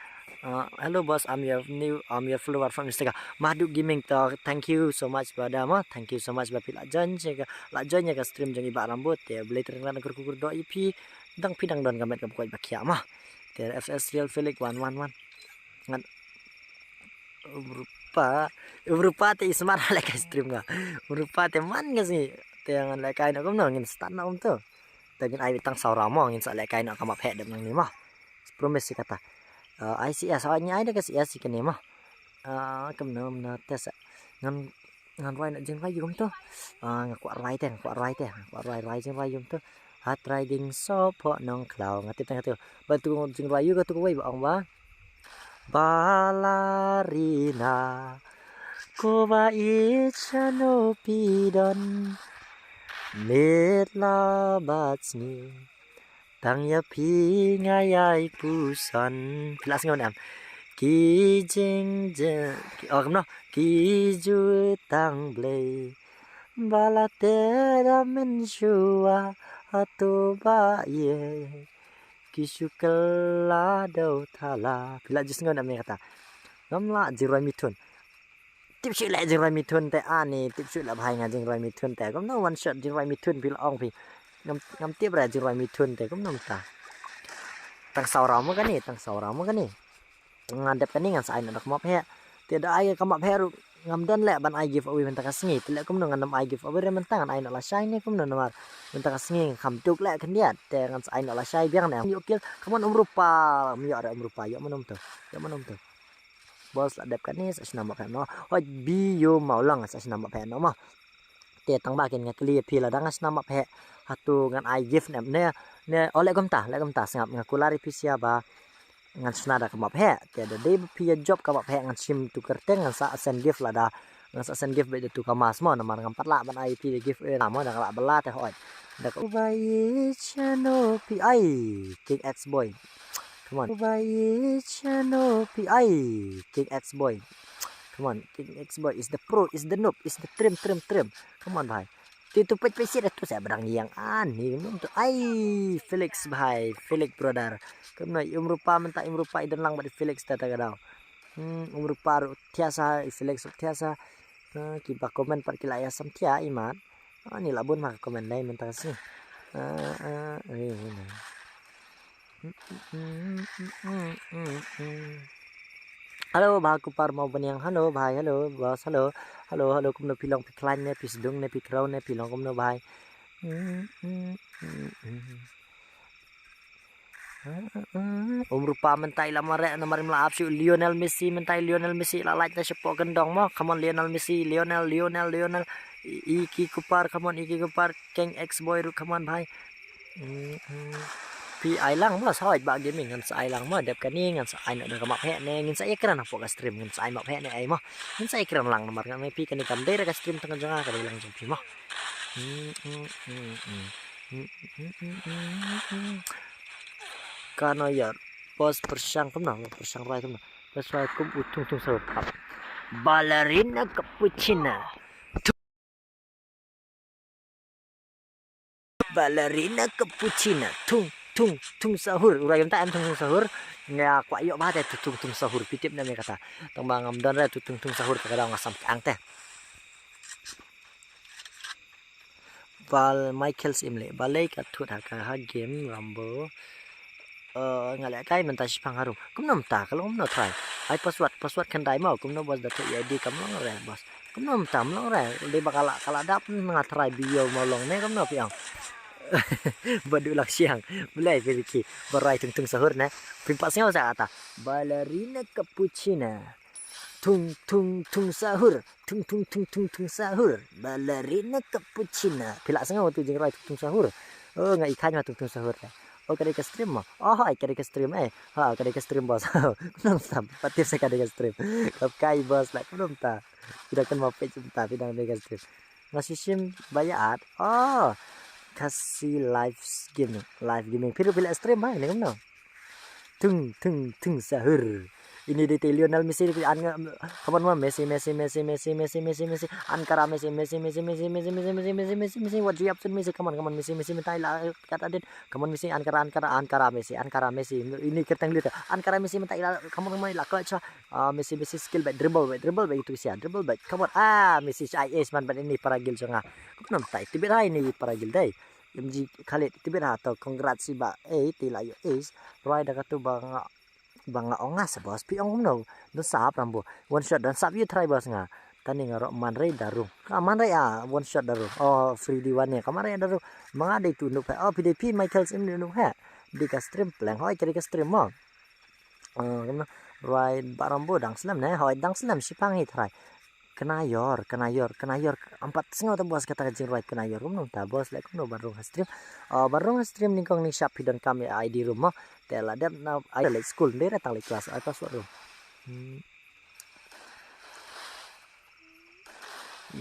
Uh, hello boss, I'm your new, I'm your follower from Instagram. Mahduk Gaming to, thank you so much brother mo. Thank you so much ba phi la join ïa ka, la join ïa ka stream jong i Bah Rambut. Te Blei Trai Kynrad un kyrkhu kyrdoh ïa phi. Dang phi dang don ka met ka ba koit ba khiah mo. Te F S Real Felix one one one. Ngan um rupa, um rupa te i smart ha lehkai stream nga. Um rupa te man nga sngi. Te ngan lehkai noh kumno ngin start noh um tu. Te ngin ai tang saw round mo ngin sa lehkai noh ka map heh dep nangne mo. Promise ïa kata. Uh, ai C S, oh, ngi ai da ka C S ïa kane mo. Uh, kumno kumno te sa ngan ngan rwai noh jingrwai ïa kumto. Uh, nga kwah rwai te, nga kwah rwai te, nga kwah rwai rwai jingrwai ïa kumto. Hat riding sophoh nongkhlaw nga tip tang katu. Ba tu jingrwai ïa katu kawei ba ong ba. Balarina ko ba i chano pidon. Mit la bat sngi. Tang ïa phi nga ïai puson. Phi la sngew ne em? Ki jing jing ki, oh, kumno? Ki ju tang Blei. Ba la te da mynshuwa hato ba ïe. Ki shu kylla dew thala. Phi la ju sngew ne em ïa kata? Ngam lah jingrwai mithun. Tip shuh leh jingrwai mithun te ani, tip shuh leh bhai nga jingrwai mithun te. Kumno one shot jingrwai mithun phi la ong phi. Ngam, ngam tip re jingrwai mithun te kumno mynta. Tang saw round mo kane, tang saw round mo kane. Nga dep kane ngan sa ai noh da ka map heh. Te da ai ka map heh ruh ngam don leh ban ai giveaway mynta ka sngi. Te leh kumno ngan ym ai giveaway re mynta ngan ai noh lashai ne kumno namar mynta ka sngi nga kham duk leh khyndiat. Te ngan sa ai noh lashai biang ne. Ïoh kill, come on um rupa. Ym ïoh re um rupa, ïoh mano um tu. Ïoh mano um tu. Boss la dep kane sa shna map heh noh. Hoi bi ïoh mawlang sa shna map heh noh mo. Te tang ba kin nga kylli ïa phi lada nga shna map heh hato ngan ai gift ne em ne. Ne, oh, leh kumta, leh kumta sngap nga kular ïa phi sia ba ngan shna da ka map heh. Te da dei ba phi ïa jop ka map heh ngan shim tu kyrteng ngan sa send gift lada ngan sa send gift beit da tu ka mask mo namar ngam pat lah ban ai ïa phi da gift eh na mo da nga lah bylla te hoi. Dak bai chano pi ai King X boy. Come on. Bai chano pi ai King X boy. Come on, King X boy is the pro, is the noob, is the trim, trim, trim. Come on bhai. Ti tu pech pech sit tu sa badang yang an ni tu ai Felix bhai, Felix brother. Kumno i Umrupa mynta i Umrupa i don lang bad i Felix ta ta ka daw. Hmm, Umrupa ruh thiah sa i Felix ruh thiah sa. Ah, kiba comment pat ki la ïa sam thiah i mat. Ah, ni la bun ma ka comment dei mynta ka sngi. Ah, ah, eh, eh, eh. Hello, Bah Kupar Mawbaniang. Hello, bhai. Hello, boss. Hello. Hello, hello. Kumno phi long, phi khlaiñ ne, phi sdung ne, phi kraw ne, phi long kumno, bhai? Umrupa mynta i la mareh namar im la ap shuh Lionel Messi, mynta i Lionel Messi la lait na shapoh kyndong mo. Come on, Lionel Messi, Lionel, Lionel, Lionel. I, i ki Kupar, come on, i ki Kupar. Keng X boy ruh, come on, bhai. Hmm, hmm. Phi ai lang mo, sa hoi ba gaming, ngan sa ai lang mo, dep kane ngan sa ai noh da ka map heh ne, ngin sa ïakren hapoh ka stream, ngin sa ai map heh ne ai mo. Ngin sa ïakren lang namar ngan phi kane kam dei da ka stream tang jong nga, ka dei lang jong phi mo. Hmm, hmm, hmm, hmm. Hmm, hmm, hmm, hmm, hmm, hmm. Kano ïa boss pyrshang kumno, pyrshang rwai kumno. Pyrshang kum u Tung Tung Sahur pap. Ballerina cappuccina. Ballerina cappuccina, Tung Tung Tung Sahur. U rwai mynta em Tung Tung Sahur. Nga kwah ïoh ba te tu Tung Tung Sahur. Phi tip ne me kata. Tang ba ngam don re tu Tung Tung Sahur ka daw nga sam ang te. Bal Michael Sim le. Balei ka thut ha ka ha game Rambo. Eh, nga leh kai mynta shipang harum. Kumno mynta ka long kumno try. Ai password, password khyndai mo. Kumno boss da thut I D kam long re boss. Kumno mynta kam long re. Dei ba ka la, ka la dap nga try bio mo long ne kumno phi ong. Ba du lak siang. Balei phi ki. Ba rwai Tung Tung Sahur ne. Phi pat sngew sa kata. Ballerina cappuccina. Tung Tung Tung Sahur. Tung Tung Tung Tung Tung Sahur. Ballerina cappuccina. Phi la sngew tu jingrwai Tung Tung Sahur. Oh, nga i khañ ma Tung Tung Sahur te. Oh, ka dei ka stream mo. Oh, ai ka dei ka stream eh. Ha, ka dei ka stream boss. Kumno mynta pat tip sa ka dei ka stream. Kap kai boss la kumno mynta. Phi dang kynmaw page mynta phi dang dei ka stream. Nga shu shim ba ïa ad. Oh. Khasi live gaming. Live gaming. Phi ruh phi la stream bhai ne kumno. Tung Tung Tung Sahur. Ini dei te Lionel Messi dei an nga, come on mo, Messi, Messi, Messi, Messi, Messi, Messi, Messi, Ankara Messi, Messi, Messi, Messi, what do you have to Messi, come on, come on, Messi, Messi, mynta i la kat adit, come on, Messi, Ankara, Ankara, Ankara Messi, Ankara Messi, ini kyrteng lita, Ankara Messi, mynta i la, come on, come on, i la clutch, ah, Messi, Messi, skill bait, dribble bait, dribble bait, itu sia, dribble bait, come on, ah, Messi, ai ace man, bait ini paragil jong nga, come on, mynta i tibit hai ini paragil dei, M G Khalid, tibit ha to, congrats i ba, eh, ti la ïoh ace, rwai da katu ba nga, ba nga ong nga sa boss, phi ong kumno. Don sap Rambo. One shot don sap ïa try boss nga. Tani nga rok man rei daru. Ah, man rei ah, one shot daru. Oh, free di one ne. Ka man rei daru. Ma nga dei tu nuk he. Oh, phi dei phi Michael Sim di nuk he. Di ka stream pleng. Hoi, ka di ka stream mo. Ah, kumno. Rwai ba Rambo dang slem ne. Hoi, dang slem shipang hi try. Kynaior, kynaior, kynaior. Am pat sngew ta boss kata ka jingrwai kynaior. Kumno ta boss leh kumno ban rung ha stream. Ah, ban rung ha stream nyngkong nyngshap phi donkam ïa I D room mo. Te la dep na ai leh school, dei re tang leh class, ai password room. Hmm.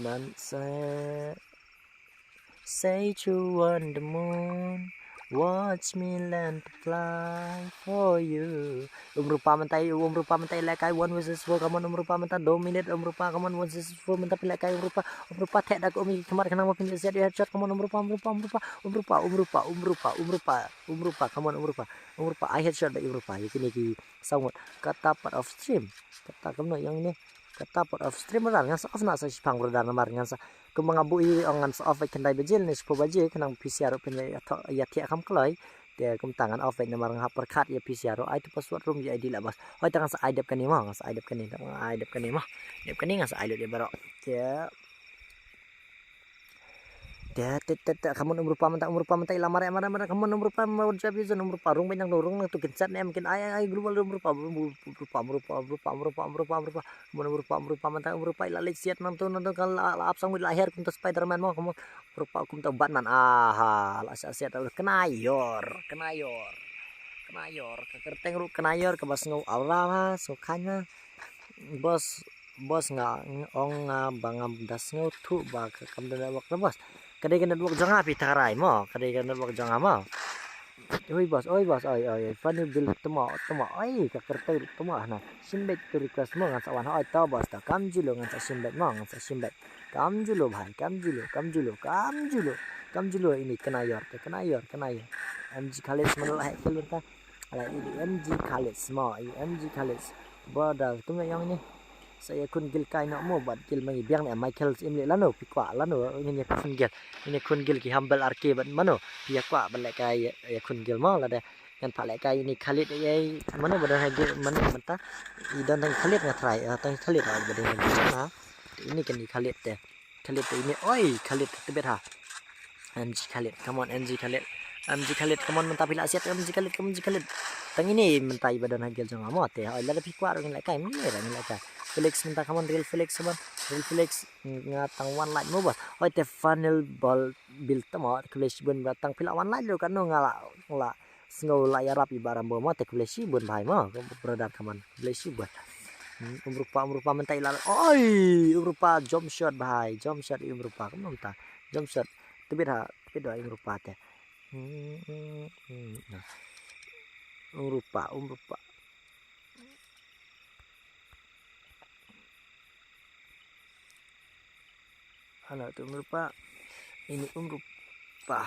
Nan se Say you on the moon, watch me learn to fly for you. Umrupa mynta i, Umrupa mynta i lehkai one versus four, come on Umrupa mynta dominate Umrupa, come on one versus four mynta phi lehkai Umrupa, Umrupa theh da ka um i khmat khnang ba phin ïoh set ïa headshot, come on Umrupa, Umrupa, Umrupa, Umrupa, Umrupa, Umrupa, Umrupa, Umrupa, come on Umrupa, Umrupa, ai headshot da Umrupa, ïa kine ki saw ngut, kata part of stream, kata kumno ïa ngi ne, kata part of stream brother, ngan sa off na sa shipang brother namar ngan sa, kumba nga buh hi ong ngan sa off beit khyndai baje ne shiphew baje khnang phi sha ruh phin ïa thoh ïa thiah kham kloi. Te kumta ngan off beit namar nga hap pyrkhat ïa phi sha ruh ai tu password room ïa I D la bas. Hoi ta ngan sa ai dep kane mo, ngan sa ai dep kane, ngan ai dep kane mo. Dep kane ngan sa ai lut ïa baroh. Te Te, te, te, te, come on Umrupa mynta, Umrupa mynta, ila mare, mare, mare, come on Umrupa, Umrupa, Umrupa, rung banyang dong, rung nang tu kin chat ne, mungkin ai, ai, ai, global Umrupa, Umrupa, Umrupa, Umrupa, Umrupa, Umrupa, Umrupa, come on Umrupa, Umrupa mynta, Umrupa, ila leh siat nang tu, nang tu, kan la, la, ap sang wit la her, kumta Spider-Man mo, come on, Umrupa, kumta Batman, aha, la siat, siat, kynaior, kynaior, kynaior, ka kyrteng ruh kynaior, kaba sngew aura ma, sngew khan ma, boss, Boss nga ong nga ba ngam da sngewthuh ba ka kam da network na boss. Ka dei ka network jong nga phi tharai mo. Ka dei ka network jong nga mo. Oi boss, oi boss, oi oi oi. Funny build tmo tmo. Oi ka kertai tmo hana. Shin beit to request mo ngan sa wan oi to boss ta. Kam julu ngan sa shin beit mo ngan sa shin beit. Kam julu bhai, kam julu, kam julu, kam julu. Kam julu ini kena yor, kena yor, kena yor. M G Khalid semanal hai kelun ta. Ala ini M G Khalid mo, ini M G Khalid. Brother, tum yang ini. Sa ïakhun gil kai noh mo bad gil ma ngi biang ne Michael im leh lano phi kwah lano ngin ïakhun gil. Ngin ïakhun gil ki humble R K bad mano phi ïa kwah bad leh kai ïakhun gil mo lada ngan phah leh kai ini Khalid ïa mano ba don ha gil mano mynta i don tang Khalid nga try tang Khalid ba don ha gil ha. Ini kan i Khalid te. Khalid te ini oi Khalid te bet ha. M G Khalid, come on M G Khalid. M G Khalid, come on mynta phi la siat M G Khalid, come on M G Khalid. Tang ini mynta i ba don ha gel jong nga mo te. Oi lada phi kwah ruh ngin leh kai, mynta ruh ngin leh kai. Felix mynta, come on Real Felix, come on. Real Felix nga tang one like mo bos. Oi te final ball build tamo Felix bun ba tang phi la one like ruh katno nga la la sngew la ïarap i ba Rambo mo te Felix bun bhai mo. Brother, come on Felix bun. Hmm, Umrupa, Umrupa mynta i la. Oi, Umrupa jump shot bhai, jump shot i Umrupa, kumno mynta. Jump shot. Tebit ha, tebit ha i Umrupa te. Hmm, hmm, hmm, nah. Umrupa, Umrupa. Hana tu Umrupa. Ini Umrupa.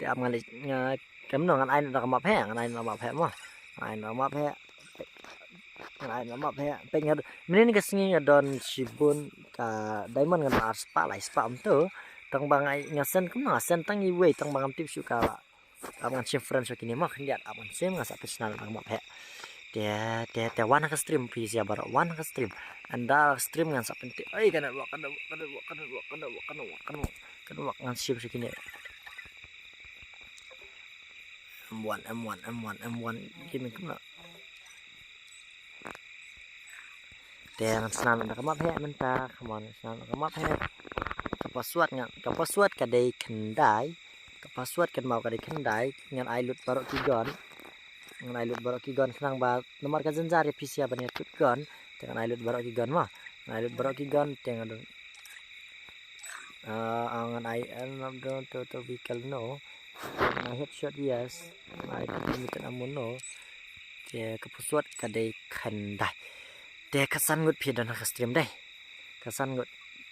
Te ap ngan nga kemno ngan ai na ka map he, ngan ai na ka map he mo. Ngan ai na ka map he. Ngan ai na ka map he. Pek ngan mynne ka sngi nga don shibun ka diamond ngan ar spah lai spah um tu. Tang ba nga send kumno nga send tang iwei tang ba ngam tip shuh ka la. Ap ngan shim friend sha kine mo khyndiat ap ngan shim ngan sa pynshna na ka map he. Te te te wan ha ka stream phi sia baroh wan ha ka stream. Ynda stream ngan sa pynti. Ai ka network ka network ka network ka network ka network ka network ka network ka network ngan shim sha kine. M one M one M one M one gaming kumno. Te ngan snan na ka map he mynta, come on, snan na ka map he. Ka password nga, ka password ka dei khyndai. Ka password kan mau ka dei khyndai, ngan ai lut baroh ki gun. Ngan ai lut baroh ki gun khnang ba namar ka jynjar ïa phi sia ban ïa tut gun. Te ngan ai lut baroh ki gun mo. Ngan ai lut baroh ki gun te ngan don. Ah, ah, ngan ai, eh, ngan don to to vehicle no. Ngan ai headshot yes. Ngan ai to limited ammo no. Te ka password ka dei khyndai. Te ka san ngut phi don ha ka stream dei. Ka san ngut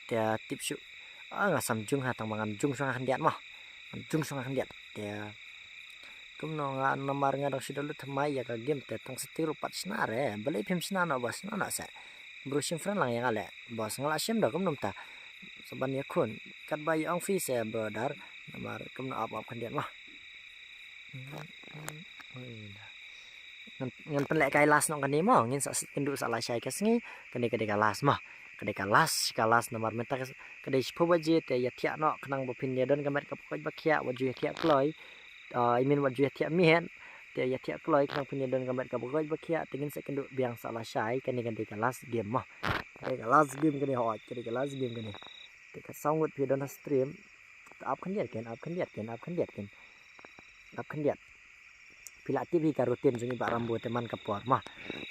te tip shuh. Ah, nga sam jung ha tang ba ngam jung shuh nga khyndiat mo. Ngam jung shuh nga khyndiat. Te kumno nga namar nga dang shu download thymmai ïa ka game te tang siti ruh pat shna re. Balei phim shna noh ba shna noh se. Bro shim friend lang ïa nga leh. Boss nga la shim da kumno mynta. Sa ban ïakhun. Katba ïa ong phi se brother. Namar kumno ap ap khyndiat mo. Ngan, ngan pynlehkai last noh kane mo, ngin sa kynduh sa lashai ka sngi, kane ka dei ka last mo. Ka dei ka last, ka last namar mynta ka dei shiphew baje te ïathiah noh khnang ba phin ïa don ka met ka pyrkhat ba khiah, wat ju ïathiah kloi. Ah, I mean wat ju ïathiah miet, te ïathiah kloi khnang phin ïa don ka met ka pyrkhat ba khiah, te ngin sa kynduh biang sa lashai, kane ka dei ka last game mo. Ka dei ka last game kane hooid, ka dei ka last game kane. Te ka saw ngut phi don ha stream, ap khyndiat kin, ap khyndiat kin, ap khyndiat kin. Ap khyndiat. Phi la tip hi ka routine jong i Bah Rambo te man ka por ma.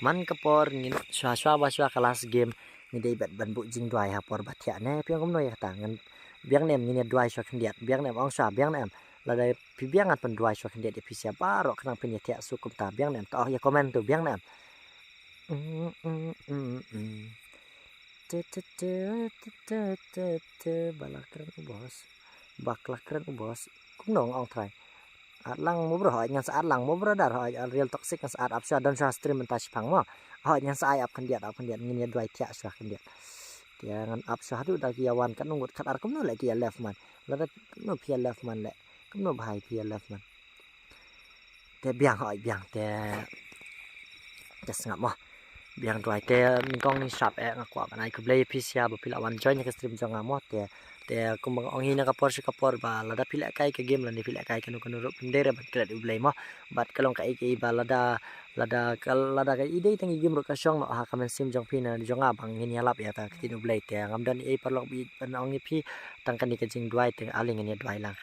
Man ka por ngin shwa shwa ba shwa ka last game ngi dei bet ban buh jingduwai ha por ba thiah ne. Phi ong kumno ïa kata ngan biang ne em ngin ïa duwai shwa khyndiat. Biang ne em ong shwa biang ne em. Lada phi biang ngan pynduwai shwa khyndiat ïa phi sia baroh khnang phin ïa thiah suk kumta biang ne em. To ïa comment tu biang ne em. Mm, mm, mm, mm. Te, te, te, te, te, te, te, ba la kren u boss. Ba la kren u boss. Kumno nga ong trai. At lang mo bro, hooid ngan sa at lang mo brother, hooid Real Toxic ngan sa at ap sha don sha stream mynta shipang mo. Hooid ngan sa ai ap khyndiat, ap khyndiat ngin ïa duwai thiah sha khyndiat. Te ngan ap sha haduh da ki ïa wan katno ngut kat ar kumno leh ki ïa left man. Lada kumno phi ïa left man leh. Kumno bhai phi ïa left man. Te biang hoi biang te. Te sngap mo. Biang duwai te nyngkong nyngshap eh nga kwah ban ai khublei phi sia ba phi la wan join ka stream jong nga mo te. Te kumba nga ong hi na ka por sha ka por ba lada phi lehkai ka game lane phi lehkai kano kano ruh phin dei re ban klet U Blei mo. Bad ka long kaei kaei ba lada lada ka lada ka i dei tang i game ruh ka shong noh ha ka mynsiem jong phi ne jong nga ba ngin ïalap ïa ka ktien U Blei te ngam don ei paralok ba ban ong ïa phi tang kane ka jingduwai te ale ngin ïa duwai lang.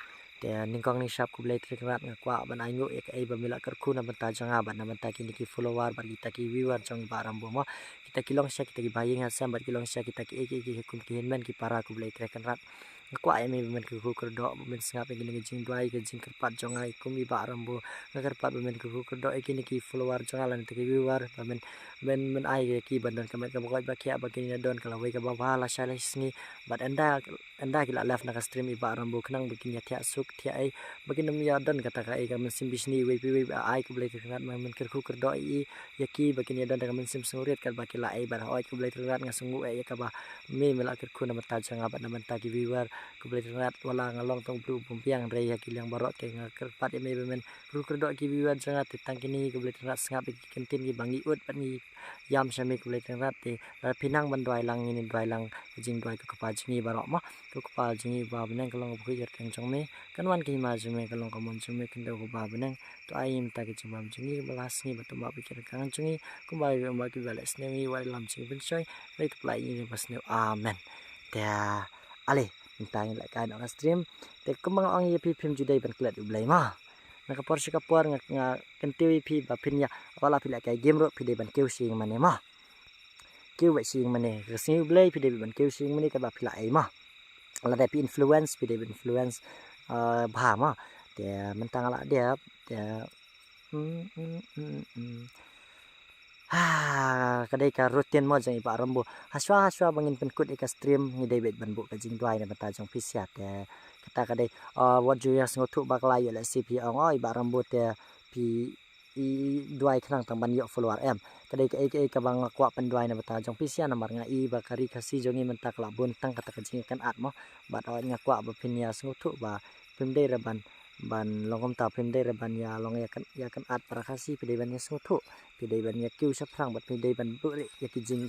Te nyngkong nyngshap khublei tyrkhat nga kwah ban ainguh ïa kaei ba me la kyrkhu na bynta jong nga bad na bynta kine ki follower bad kita ki viewer jong i Bah Rambo mo. Ki kita ki long sha kita ki ba ïing ha sem bad ki long sha kita ki ei ki ei ki kum ki hynmen ki para, ko Blei Trai Kynrad. Nga kwah ïa me ba men kyrkhu kyrdoh, ba men sngap ïa kine ki jingduwai, ki jingkyrpad jong nga kum i Bah Rambo. Nga kyrpad ba men kyrkhu kyrdoh ïa kine ki follower jong nga lane kita ki viewer, ba men, men, men ai ïa ki ban don ka met kaba koit ba khiah, ba kin ïa don ka lawei kaba bha lashai lashisngi. Bad ynda, ynda ki la left na ka stream i Bah Rambo, khnang ba kin ïa thiah suk thiah ei, ba kin ym ïa don kata ka ei ka mynsiem bishni iwei pa iwei. Ba ai, ko Blei Trai Kynrad, ba men kyrkhu kyrdoh ïa i, ïa ki, ba kin ïa don ka mynsiem sngewrit katba ki la ei. Bad hooid, ko Blei Trai Kynrad, nga sngewnguh ïa kaba me, me la kyrkhu na bynta jong nga bad na bynta ki viewer, ko Blei Trai Kynrad. Wat la nga long tang u briew u bym biang, hynrei ïa ki liang baroh te nga kyrpad ïa me ba men kyrkhu kyrdoh ïa ki viewer jong nga, te tang kine, ko Blei Trai Kynrad, sngap ïa ki kyntien kiba ngi ud bad ngi ïam sha me, ko Blei Trai Kynrad. Te lada phi nang ban duwai lang, ngin duwai lang ka jingduwai ka kpa jong ngi baroh mo, ka kpa jong ngi ba ha bneng ka long kaba khuid kyrteng jong me, kan wan ka hima jong me, ka long ka mon jong me, khyndew kaba ha bneng. To ai mynta ka jingbam jong ngi ba la sngi, bad to map ïa ki ryngkang jong ngi kumba ïa, kumba ki ba leh sniew ngi, wat ïalam jong ngi pynshoi, hynrei to pynlait ïa ngi ba sniew. Amen. Te ale, mynta ngin lehkai noh ka stream. Te kumba nga ong ïa phi, phim ju dei ban klet ïa U Blei mo. Na ka por sha ka por nga, nga kyntiew ïa phi ba phin ïa, wat la phi lehkai game ruh, phi dei ban kiew sha ïingmane mo. Kiew beit sha ïingmane. Ka sngi U Blei phi dei beit ban kiew sha ïingmane katba phi la ei mo. Lada phi influence, phi dei ban influence, ah, bha mo. Te mynta nga la dep, te, mm, mm, mm, mm. Ha, ka dei ka routine mo jong i Bah Rambo. Hashwa, hashwa ba ngin pynkut ïa ka stream, ngi dei beit ban buh ka jingduwai na bynta jong phi sha. Te kata ka dei, ah, wat ju ïa sngewthuh bakla ïa, lehse phi ong, oh, i Bah Rambo te phi i duwai khnang tang ban ïoh follower, em. Ka dei kaei kaei kaba nga kwah pynduwai na bynta jong phi sha, namar nga i ba ka ri Khasi jong ngi mynta ka la bun tang kata ka jingïakynad mo. Bad hooid, nga kwah ba phin ïa sngewthuh ba phim dei re ban, ban long kumta, phim dei re ban ïa long ïakyn, ïakynad para Khasi, phi dei ban ïa sngewthuh, phi dei ban ïa kiew shaphrang bad phi dei ban buh ïa ki jing,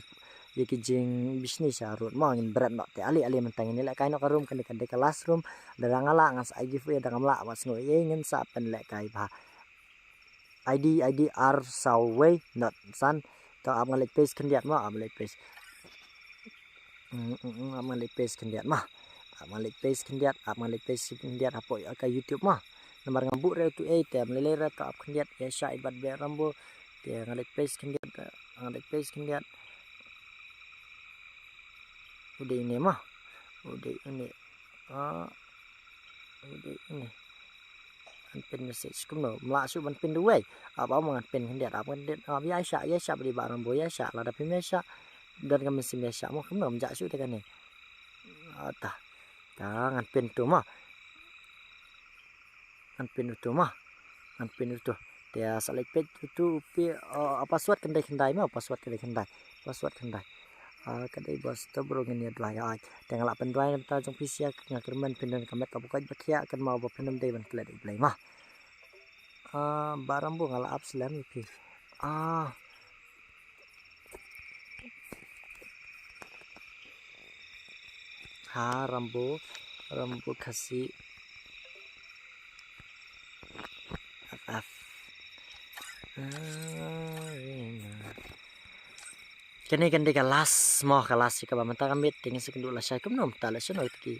ïa ki jingbishni sha rud mo. Ngin bret noh, te ale, ale, mynta ngin ïa lehkai noh ka room, kane ka dei ka last room. Lada nga lah ngan sa ai giveaway, lada ngam lah, wat sngew ei, ngin sa pynlehkai bha. I D, I D ar saw wei not san. To ap nga leit page khyndiat mo, ap nga leit page. Mm, mm, mm, ap nga leit page khyndiat mo. Ap nga leit page khyndiat, ap nga leit page khyndiat hapoh ïa ka YouTube mo. Namar nga buh re utu ei, te ym lei lei re, to ap khyndiat, ïa shah i Bah Rambo. Te nga leit page khyndiat, nga leit page khyndiat. U dei une mo. U dei une. Ah. U dei une. Ngan pyn message kumno, ym lah shuh ban pyn duwai. Ap, ap ngan pyn khyndiat, ap khyndiat. Ap ïa shah, ïa shah bad i Bah Rambo, ïa shah, lada phim ïa shah, don ka mynsiem ïa shah mo, kumno, ym jah shuh te kane. Ah, ta. Ta ngan pyn tu mo. Ngan pyn utu mo. Ngan pyn utu. Te sa leit peit utu u pi, oh, password khyndai khyndai mo, password khyndai khyndai. Password khyndai. Ah, ka dei bos, to bro, ngin ïa duwai ai. Te nga lah pynduwai na bynta jong phi sha, nga kyrmen phin don ka met kaba koit ba khiah, kynmaw ba phin ym dei ban klet ïa U Blei mo. Ah, Bah Rambo, nga la ap slem ïa phi. Ah. Ha, Rambo, Rambo Khasi. Af, af. Kane kan dei ka last mo, ka last ïa kaba mynta ka miet, te ngin sa kynduh lashai, kumno mynta lashai, no, ki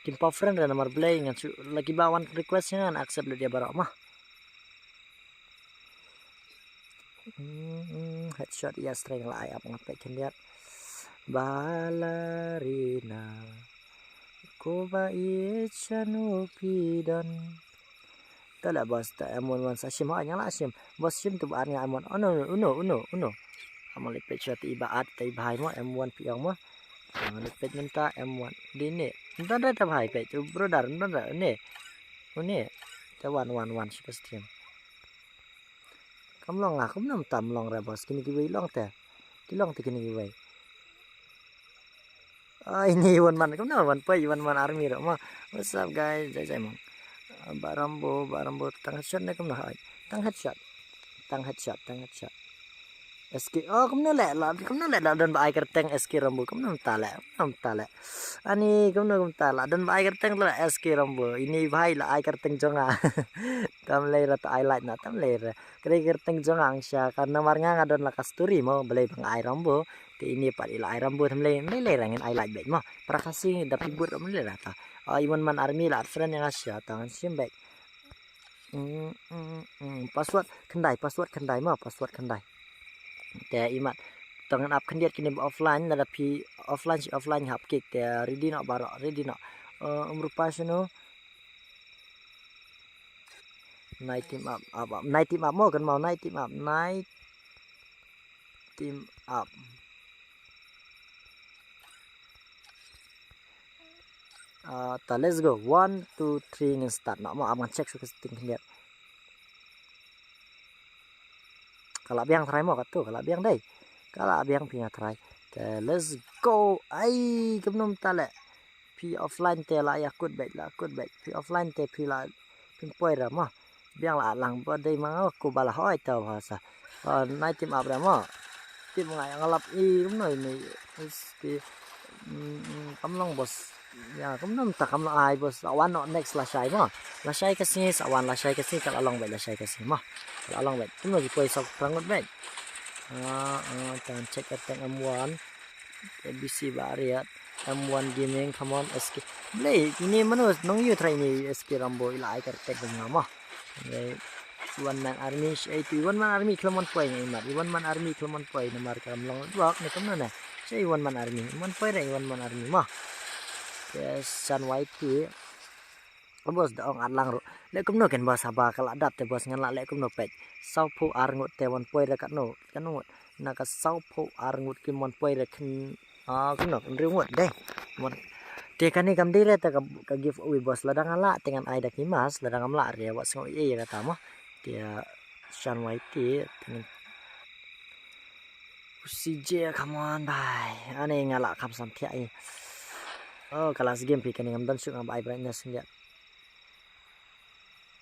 kim pop friend re namar Blei, ngan shu, lada kiba wan request ngan accept lut ïa baroh mo. Hmm, headshot, ïa, strength la ai, ap nga peit khyndiat. Ballerina, ko ba ïeit shano phi don. Te la bos, te M one one sa shim, ha, nga la shim. Bos shim tu ba ar nga M one. Oh no, uno, uno, uno. Ap nga leit peit shot i ba at, te i ba hai mo, M one phi ong mo. Ap nga leit peit mynta M one. Dei ne. Mynta da ta ba hai peit, brother, mynta da ne. Une. Te one one one sha ka stream. Kam long nga, kumno mynta ym long re bos, kine kiwei long te. Ki long te kine kiwei. Ai, ine i One Man, kumno One Man, i One Man Army ruh mo. What's up guys? Jai Jai Mong. Bah Rambo, Bah Rambo, tang headshot ne kumno, hai. Tang headshot. Tang headshot, tang headshot. S K, oh, kumno leh, la, kumno leh, la don ba ai kyrteng S K Rambo, kumno mynta leh, kumno mynta leh. Ani, kumno kumta, la don ba ai kyrteng la S K Rambo. Ine i bhai la ai kyrteng jong nga. Tam lei re, to ai like na, tam lei re. Ka dei kyrteng jong nga, ang sha, ka namar nga nga don la ka story mo, balei ba nga ai Rambo. Te ine pat i la ai Rambo, tam lei, lei lei re, ngin ai like beit mo. Para Khasi da phi bud ym lei re ta. Oh, i One Man Army la add friend ïa nga sha, to ngan shim beit. Mm, mm, mm. Password khyndai, password khyndai mo, password khyndai. Te imat, Tang ngan ap khyndiat kine ba offline, lada phi offline shi offline hap kick te ready noh baroh, ready noh. Eh, um rupa shano. Nai team up, up, up. Nai team up mo kan mau nai team up, nai team up. Ah, ta let's go. One, two, three, ngin start noh mo, ap ngan check shu ka setting khyndiat. Ka la biang trai mo, katu ka la biang dei. Ka la biang phi nga trai. Te let's go. Ai, kumno mynta leh. Phi offline te la ïa kut beit, la kut beit. Phi offline te phi la pynpoi ra mo. Biang la lang ba dei ma nga ku ba la hoi te ba sa. Oh, nai team up ra mo. Team nga ïa nga lap i kumno ini. Is ki, mm, mm, kam long boss. Ïa kumno mynta kam long ai boss. Sa wan noh next lashai mo. Lashai ka sngi, sa wan lashai ka sngi, ka la long beit lashai ka sngi mo. Ka la long beit. Kumno ki poi sa phrang ngut beit. Ah, ah, tang check ka tang M one. A B C ba riat. M one Gaming, come on, S K. Blei, ini mano nong yu try ini S K Rambo ila ai ka tek dong nga mo. Blei, One Man Army, shi ai tu One Man Army khlem wan poi ngai mat. One Man Army khlem wan poi namar ka long dwak ne kumno ne. Shi One Man Army, One poi re One Man Army mo. Yes, San Y T. Boss da ong at lang ruh. Leh kumno ken boss haba ka la dap te boss ngan la leh kumno peit. Saw phew ar ngut te wan poi re katno, katno ngut. Na ka saw phew ar ngut kim wan poi re khin, ah, kumno, khin riw ngut dei. Wan. Te kane kam dei re te ka, ka giveaway boss lada nga la te ngan ai da ki mask, lada ngam la re wat sngew ei ei re ta mo. Te, ah, San Y T te ngin. C J, come on bhai. Ani nga la kham sam thiah i. Oh, ka last game phi kane ngam don shuh nga bai brightness ndia.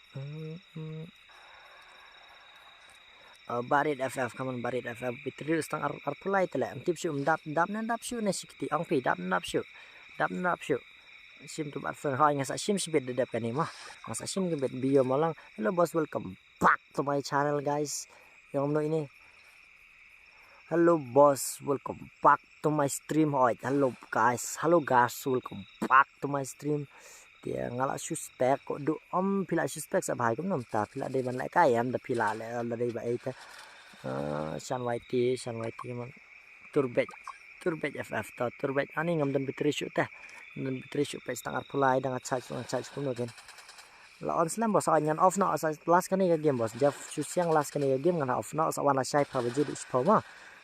Hmm, hmm. Uh, Barit F F, come on, Barit F F. Battery stang ar, ar pulai tele. Em tip shu, em dap, dap ne dap shu ne sikti. Ong pi, dap ne dap shu. Dap ne dap shu. Sim tu bat phone. Hoi, nga sa sim sibit de dep kani mah. Nga sa sim ke bet bio malang. Hello boss, welcome back to my channel, guys. Yang no ini. Hello boss, welcome back to my stream. Hoi, hello guys. Hello guys, welcome back to my stream. Te nga la suspect ko du om phi la suspect sa bhai kumno mynta phi la dei ban leh kai em da phi la leh la dei ba ei te. Ah, San Y T, San Y T man. Turbet. Turbet F F to, turbet ani ngam don battery shu te. Ngam don battery shu pech tang ar pulai da nga charge, nga charge kumno ken. La on slem boss, ngan off noh sa last kane ka game boss. Jeff shu siang last kane ka game ngan off noh sa wan lashai phra baje du shiphew ma.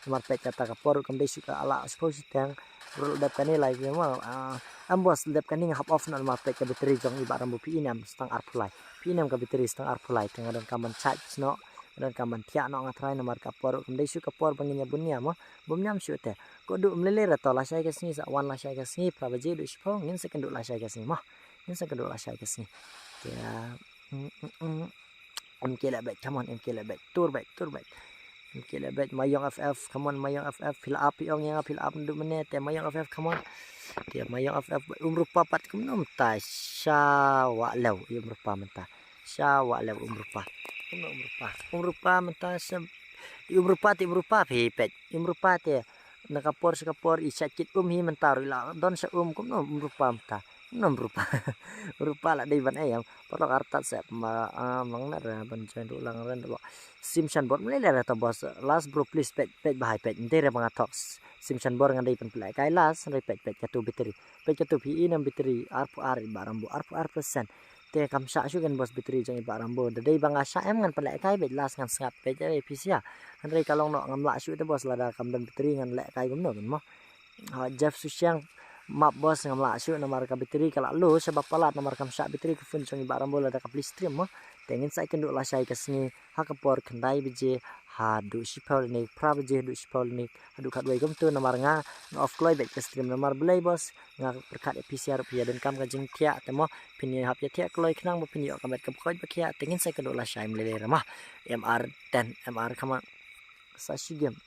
Namar peit kata ka por kam dei shu ka ala shiphew shiteng. Bro dep kane lai game ma. Ah, em boss dep kane nga hap off noh namar peit ka battery jong i Bah Rambo phi inem stang ar pulai. Phi inem ka battery stang ar pulai te nga donkam ban charge noh. Nga donkam ban thiah noh nga try namar ka por kam dei shu ka por ba ngin ïa bun ïa ma. Bym ñiam shu te. Ko du mlele ra to lashai ka sngi sa wan lashai ka sngi phra baje du shiphew ngin sa kynduh lashai ka sngi ma. Ngin sa kynduh lashai ka sngi. Te, mm, mm, mm. M K Lebet, come on, M K Lebet, tur bet, tur bet. M K Lebet, Mayong F F, come on, Mayong F F, fill up, yong yang fill up ndu mene, te Mayong F F, come on. Te Mayong F F, um rupa pat kumno mynta, sha wa lew, um rupa mynta. Sha wa lew, um rupa. Kumno um rupa. Um rupa mynta, sha, um rupa te, um rupa phi pet. Um rupa te, na ka por sha ka por, i sha kit um hi mynta, ru ila, don sha um, kumno um rupa mynta. Nom rupa. Rupa la dei ban ei em. Paralok artat sep ma, ah, mang na ra ban join ruh lang ren ruh. Sim shan bor mlei le ra ta boss. Last bro please pet, pet bahai pet. Nte re bang atok. Sim shan bor ngan dei pan pelai kai last, ngan dei pet, pet katu battery. Pet katu phi inem battery, arphew ar i Bah Rambo, arphew ar percent. Te kam sha shu kan boss battery jong i Bah Rambo. Da dei bang a sha em ngan pelai kai bet last ngan sngap pet re phi sia. Ngan dei ka long no ngam la shu te boss lada kam don battery ngan leh kai gum no kan mo. Ha, Jeff Susiang, map boss ngam la shu namar ka battery ka la low, sha ba palat namar kam sha battery ka phone jong i Bah Rambo lada ka pli stream mo. Te ngin sa kynduh lashai ka sngi, ha ka por khyndai baje, haduh shiphew lane, phra baje, haduh shiphew lane, haduh khatwei kumtu namar nga, nga off kloi beit ka stream namar blei boss, nga pyrkhat ïa phi sia ruh phi ïa donkam ka jingthiah, te mo, phin ïa hap ïa thiah kloi khnang ba phin ïoh ka met ka bkhoit ba khiah, te ngin sa kynduh lashai mlei lei ra ma. M R ten, M R kama, sa shi game.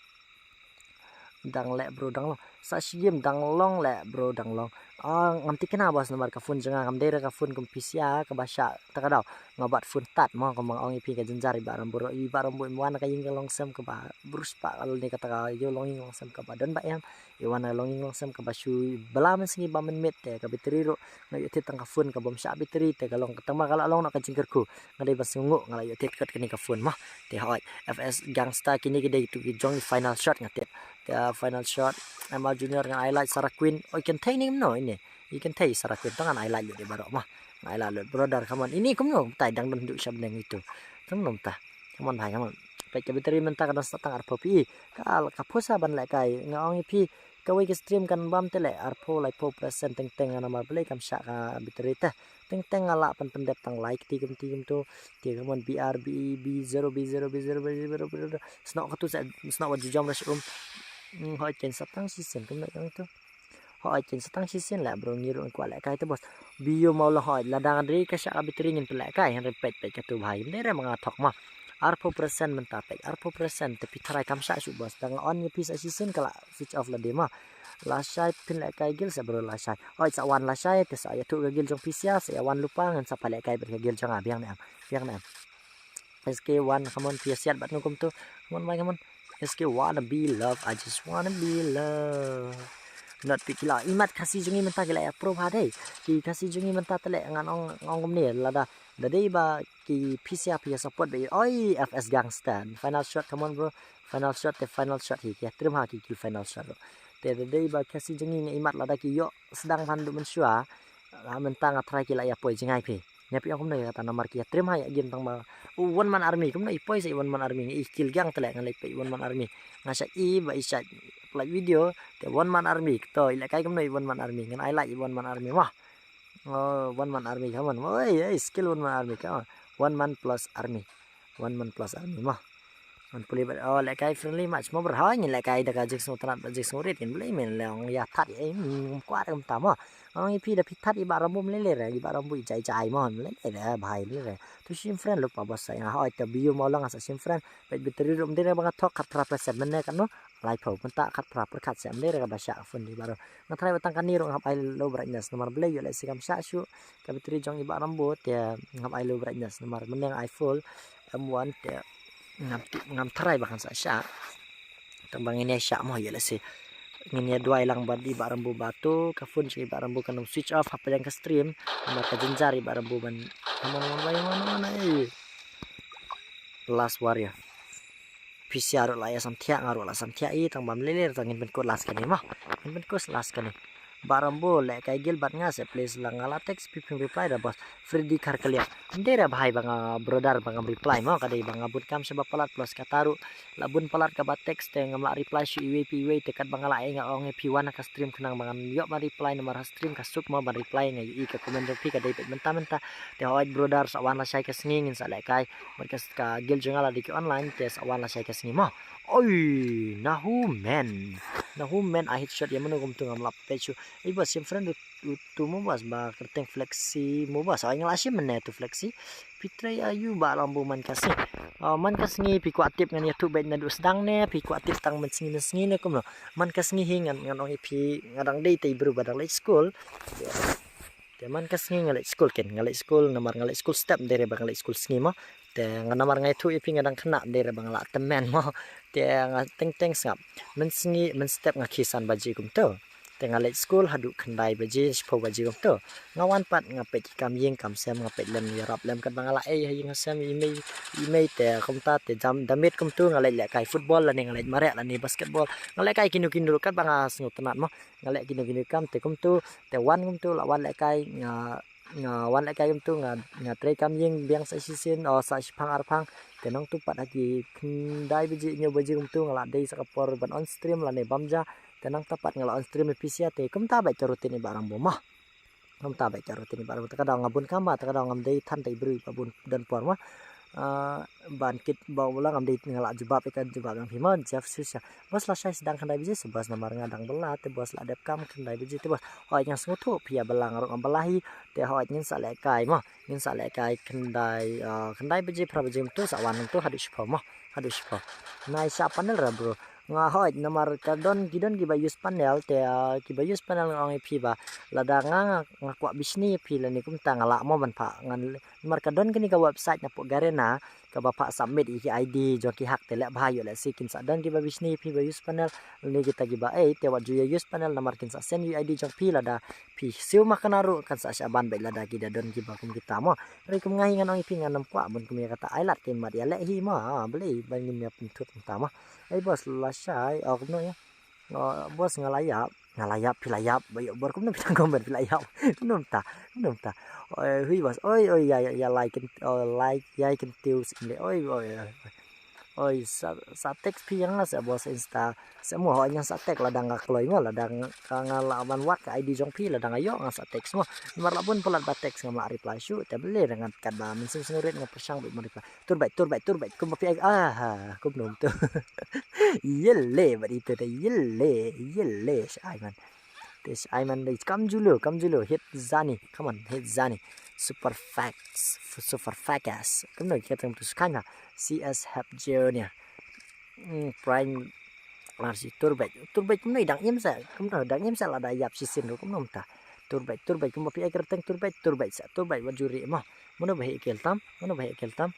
Dang leh bro dang long. Sa shi game dang long leh bro dang long. Ah, ngam thikna boss namar ka phone jong nga ngam dei re ka phone kum phi sia kaba shah ta ka daw. Nga bat phone tat mo kumba nga ong ïa phi ka jynjar i Bah Rambo ruh. I Bah Rambo i wan ka ïing ka longsem kaba brus pa ka lane kata ka ïew longïing longsem kaba don ba em. I wan ka longïing longsem kaba shu bala mynsngi ba mynmiet te ka battery ruh. Nga ïoh thied tang ka phone ka bym shah battery te ka long ka tang ma ka la long na ka jingkyrkhu. Nga dei ban sngewnguh nga la ïoh thied kot kane ka phone mo. Te hoi F S Gangsta kine ki dei tu ki jong i final shot nga thied. ka final shot. M R Junior ngan ai like Sarah Queen. Oi, kynthei ne kumno ine. I kynthei Sarah Queen, to ngan ai like lut ïa baroh mo. Ngan ai like lut brother, come on. Ine kumno, tai dang don duh sha bneng itu. Kumno mynta. Come on bhai, come on. Peit ka battery mynta ka don sa tang arphew pi. Ka, ka phusa ban lehkai. Nga ong ïa phi, kawei ka stream kan bam te leh arphew laiphew percent teng teng, nga namar balei kam shah ka battery te. Teng teng nga lah pyn pyndep tang lai kti kumti kumtu. Te kumno, B R, B E, B zero, B zero, B zero, B zero, B zero. Snoh katu sa, snoh wat ju jam rush um. Hmm, hoi ken sa tang shisien kumno kumtu. Hoi ken sa tang shisien leh bro, ngi ruh ngi kwah lehkai te boss. Biu mau la hoi, lada nga dei ka shah ka battery ngin pynlehkai, hynrei peit peit katu bhai. Ym dei re ma nga thok mo. Arphew percent mynta peit, arphew percent te phi tharai kam shah shuh boss. Da nga on ïa phi sa shisien ka la switch off lade mo. Lashai phin lehkai gil sa bro, lashai. Oi, sa wan lashai te sa ïathuh ka gil jong phi sha, sa ïa wan lypa ngan sa pynlehkai bad ka gil jong nga, biang ne em. Biang ne em. S K one, come on, phi ïa siat bad nga kumtu. Come on bhai, come on. S K wanna be love, I just wanna be love. Not phi ki la, imat Khasi jong ngi mynta ki la ïa proof ha dei. Ki Khasi jong ngi mynta te leh ngan ong, ong kumne, lada, da dei ba ki phi sha phi ïa support ba oi F S Gangster. Final shot, come on bro. Final shot te final shot hi, ki ïa trim ha ki kill final shot. Te da dei ba Khasi jong ngi nga imat lada ki ïoh sdang phan duh mynshuwa. Ah, mynta nga tharai ki la ïa poi jngai phi. Nga phi ong kumno ïa kata namar ki ïa trim ha ïa gin tang ba. U one man army, kumno i poi sa i one man army, i kill gang te leh, nga leit peit i one man army. Nga shait i ba i shait play video te one man army, to i lehkai kumno i one man army, ngan ai like i one man army mo. Oh, one man army, come on. Oi, oi, skill one man army, come on. One man plus army. One man plus army mo. Ngan pule bad, oh, lehkai friendly match mo bro. Hoi, ngin lehkai da ka jingsngewtynnat bad jingsngewrit, ngin blei men leh ong ïa that ïa, hmm, kwah da kumta mo. Ong ïa phi da phi that i Bah Rambo, ym lei lei re, i Bah Rambo i jai jai mo, ym lei lei re bhai, lei re. To shim friend lut pa boss, sa nga hoi te biu mo la nga sa shim friend. Peit battery ruh ym dei re ba nga thok, khatphra percent mynne katno. Laiphew, mynta khatphra pyrkhat seh, ym dei re kaba shah ka phone i Bah Rambo. Nga tharai ba tang kane ruh ngam ai low brightness namar balei ïoh lehse kam shah shuh ka battery jong i Bah Rambo, te ngam ai low brightness namar mynne nga ai full M one te ngam tip, ngam tharai ba kan sa shah. Tang ba ngin ïa shah mo, ïoh lehse ngin ïa duwai lang bad i Bah Rambo ba to ka phone jong i Bah Rambo kan ym switch off hapdeng ka stream namar ka jynjar i Bah Rambo ban. Come on, come on, come on, come on, eh. Last warrior. Phi sha ruh la ïa samthiah, nga ruh la samthiah i, tang ba ym lei lei, tang ngin pynkut last kane mo. Ngin pynkut last kane. Bah Rambo lehkai gil bad nga seh please, la nga la text phi phim reply da boss. Freddy Kharkalia. Ym dei re bhai ba nga brother ba ngam reply mo, ka dei ba nga bun kam shaba palat plus kata ruh la bun palat kaba text te ngam lah reply shuh iwei pa iwei, te katba nga lah ïa nga ong ïa phi wan ha ka stream khnang ba ngan ïoh ban reply namar ha stream ka suk mo ban reply, nga ïohi ka comment jong phi ka dei peit mynta mynta. Te hooid brother, sa wan lashai ka sngi ngin sa lehkai. Bad ka, ka guild jong nga la dei ki online, te sa wan lashai ka sngi mo. Oi, Nahu men. Nahu men, a headshot ïa mano kumtu ngam lah peit shuh. Ei boss, shim friend utu mo boss, ba kyrteng Flexi mo boss. Ai nga la shim mynne utu Flexi. Phi trei aiu Bah Rambo man ka sngi. Ah, man ka sngi phi kwah tip ngan ïathuh beit naduh sdang ne, phi kwah tip tang mynsngi mynsngi ne kumno. Man ka sngi hi ngan, ngan ong ïa phi nga dang dei te i bru ba dang leit skul. Te man ka sngi nga leit skul ken, nga leit skul namar nga leit skul step, ym dei re ba nga leit skul sngi mo. Te nga namar nga ïathuh ïa phi nga dang khynnah, ym dei re ba nga lah tymmen mo. Te nga teng teng sngap. Mynsngi, mynstep nga khie san baje kumto. Te nga leit skul haduh khyndai baje, shiphew baje kumto. Nga wan pat nga peit ki kam ïing kam sem, nga peit lem ïarap lem katba nga lah ei ha ïing ha sem, i mei, i mei te kumta te jam da miet kumto nga leit lehkai football lane nga leit mareh lane basketball. Nga lehkai kino kino ruh katba nga sngewtynnat mo. Nga leh kino kino kam te kumtu, te wan kumtu la wan lehkai, nga, nga wan lehkai kumtu, nga, nga trei kam ïing biang sa shisien, o sa shiphang arphang. Te nangtu pat ha ki khyndai baje, hynñiew baje kumtu nga la dei sa ka por ban on stream lane bam ja. Te nangta pat nga la on stream ïa phi sha, te kumta beit ka routine i Bah Rambo mo. Kumta beit ka routine i Bah Rambo, te ka daw nga bun kam ba, te ka daw ngam dei than te i bru ba bun don por mo. Ah, ban kit ba u la ngam dei, nga la jubab ïa ka jubab jong phi mo, Jeff Sisha. Boss, lashai sdang khyndai baje seh boss, namar nga dang bylla te boss, la dep kam khyndai baje te boss. Hooid nga sngewthuh phi ïa bylla, nga ruh ngam bylla hi. Te hooid ngin sa lehkai mo, ngin sa lehkai khyndai, ah, khyndai baje phra baje kumtu, sa wan kumtu haduh shiphew mo, haduh shiphew. Nai shah panel ra bro. Nga hooid namar ka don, ki don kiba use panel te, ah, kiba use panel nga ong ïa phi ba lada nga, nga, nga kwah bishni ïa phi lane kumta nga lah mo ban phah, ngan, namar ka don kane ka website na pok Garena, kaba phah submit ïa ki I D jong ki hack te leh bha ïoh lehse kin sa don kiba bishni ïa phi ba use panel, lane kita kiba ei, te wat ju ïa use panel namar kin sa send ïa u I D jong phi, lada phi siew makna ruh kan sa shah ban beit lada ki da don kiba kum kita mo. Hynrei kum nga hi ngan ong ïa phi ngan ym kwah bun kum ïa kata, ai lad te mat ïa leh hi mo, ha, balei ban ngin ïa pynthut kumta mo. Ei boss, lashai, o kumno ïa. Oh, boss, nga la ïap, nga la ïap, phi la ïap, ba ïoh bor kumno phi tang comment, phi la ïap. Kumno mynta, kumno mynta. Oi, hui boss, oi, oi, ïa, ïa, ïa, like, kin, oh, like, ïa, kin tiu sim le, oi, oi, oi, oi. Oi, sa, sa text phi ïa nga sa boss Insta, sa mo ho ïa sa text la dang nga kloi mo, la dang nga, nga la ban wad ka I D jong phi, la dang nga ïoh nga sa text mo. Namar la bun palat ba text ngam lah reply shuh, te bele ngan kat ba mynsiem sngewrit nga pyrshang bad mo reply. Tur bad, tur bad, tur bad. Kumba phi ai, ah, ha, kumno mynta. Ïele bad ito da, ïele, ïele. Shi ai man. Te shi ai man da, kam julu, kam julu. Hit zani, come on, hit zani. Super facts, super facts. Kumno kita tang tu sukanya. C S Hep Junior. Hmm, Prime R C, tur bad, tur bad kumno dang im sa, kumno dang im sa la da ïap shisien ruh kumno mynta. Tur bad, tur bad kumba phi ai kyrteng tur bad, tur bad sa, tur bad wat juri mo. Mano ba hi kel tam, mano ba hi kel tam.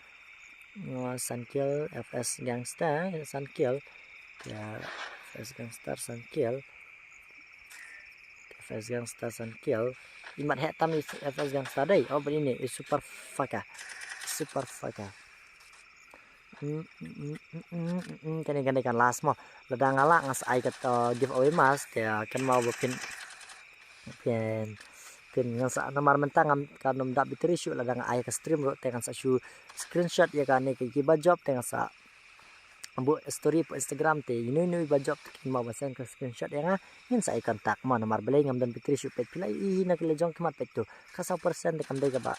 Oh, Sankiel, F S Gangster, Sankiel. Ya, F S Gangster, Sankiel. F S Gangster, Sankiel. Imat hek tam i F S Gangster dei. Oh, bad ini, i Super Fucker. Super Fucker. Mm, mm, mm, mm, mm, mm, mm. Kane, kane kan last mo. Lada nga lah nga sa ai kat, uh, giveaway mask, te, uh, kan mau ba phin, phin, phin ngan sa namar mynta ngam, kan ym dap battery shuh, lada nga ai ka stream ruh te ngan sa shu screenshot ïa kane ki, ki ba jop te ngan sa buh story pa Instagram te ino ino ba jop te kin mau ba send ka screenshot ïa nga, ngin sa ai contact mo, namar balei ngam don battery shuh peit, phi la i na ka lejong khmat peit tu. Ka saw percent te kam dei kaba,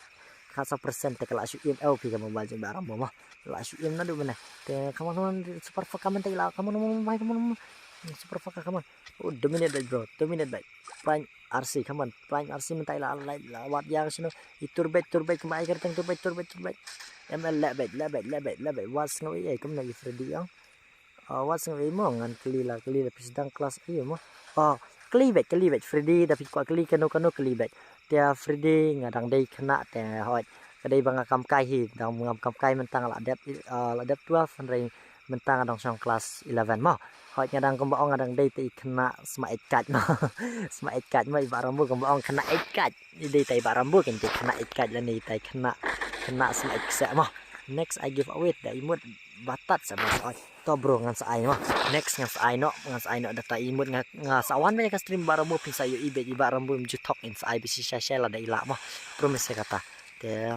ka saw percent te ka la shu im, oh, phi ka mobile jong Bah Rambo mo. La shu im naduh mynne. Te, come on, come on, Super Fucker mynta i la, come on, come on, come on, come on. Super Fucker, come on. Oh, dominate bad, bro, dominate bad. Prime R C, come on, Prime R C mynta i la, la, la, wat ïa shano. I tur bad, tur bad, kumba ai kyrteng tur bad, tur bad, tur bad. M L leh bad, leh bad, leh bad, leh bad. Wat sngew ei, ei, kumno i Freddy ïa. Ah, wat sngew ei mo, ngan kylli la, kylli la, phi sdang class ei mo. Ah, kylli bad, kylli bad, Freddy, da phi kwah kylli kano, kano, kylli bad. Te Freddy, nga dang dei khynnah te hoi. Ka dei ba nga kam kai hi, dang ngam kam kai mynta nga la dep, ah, la dep twelve, hynrei mynta nga dang shong class eleven mo. Hoi nga dang kumba ong nga dang dei te i khynnah sma eit kat mo. Sma eit kat mo, i Bah Rambo kumba ong khynnah eit kat. I dei te i Bah Rambo kan te khynnah eit kat lane i te khynnah, khynnah sma eit kseh mo. Next I give away da i mut batat sa mo. Oi, to bro ngan sa ai mo. Next ngan sa ai noh, ngan sa ai noh da ta i mut nga, nga sa wan ba ïa ka stream Bah Rambo phin sa ïohi bad i Bah Rambo im ju thok in sa ai bisi shai shai lada i lah mo. Promise ïa kata. Te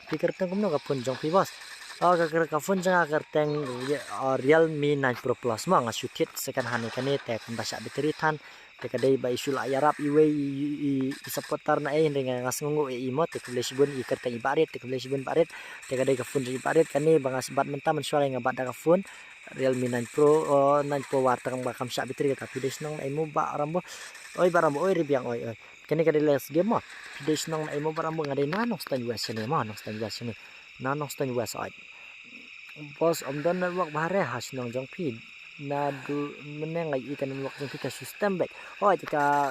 phi kyrteng kumno ka phone jong phi boss? Oh, ka, ka, ka phone jong nga ka kyrteng Re-, oh, Realme nine Pro Plus mo, nga shu thied second hand ïa kane te kumba shah battery than. Te ka dei ba i shu lah ïarap iwei i, i, i, i supporter na ei, hynrei nga, nga sngewnguh ïa i mo, te khublei shibun i kyrteng i Bah Rit, te khublei shibun Bah Rit. Te ka dei ka phone jong i Bah Rit kane ba nga bat mynta mynshuwa nga bat da ka phone Realme nine Pro, oh, nine Pro war tang ba kam shah battery kata, phi dei shnong na ei mo Bah Rambo. Oi Bah Rambo, oi Ribiang, oi, oi. Kane ka dei last game mo. Phi dei shnong na ei mo Bah Rambo, nga dei na Nongstoiñ West shane mo, Nongstoiñ West shane. Na Nongstoiñ West oi. Boss, ym don network bha re ha shnong jong phi. Naduh mynne nga ïohi ka network jong phi ka shu stem beit. Oi, ka,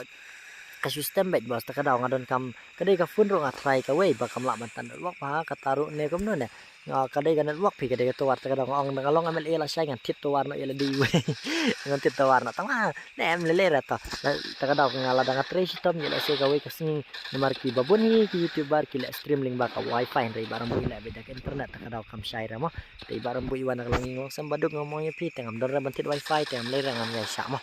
ka shu stem beit boss, ta ka daw nga don kam, ka dei ka phone ruh nga try kawei ba kam lah ban tan network bha, kata ruh ne kumno ne. Nga ka dei ka network phi ka dei ka tower, ta ka daw nga ong nga long M L A lashai ngan thied tower noh ïa lade iwei. Ngan thied tower noh tang ma ne em lele ra to. Ta ka daw nga la dang nga trei shitom ïa lehse kawei ka sngi. Namar ki ba bun hi ki YouTuber ki leh stream lyngba ka wifi hynrei Bah Rambo i leh beit da ka internet, ta ka daw kam shai re mo. Te i Bah Rambo i wan na ka longïing longsem ba duk nga ong ïa phi te ngam don re ban thied wifi te ngam lei re ngam ïai shah mo.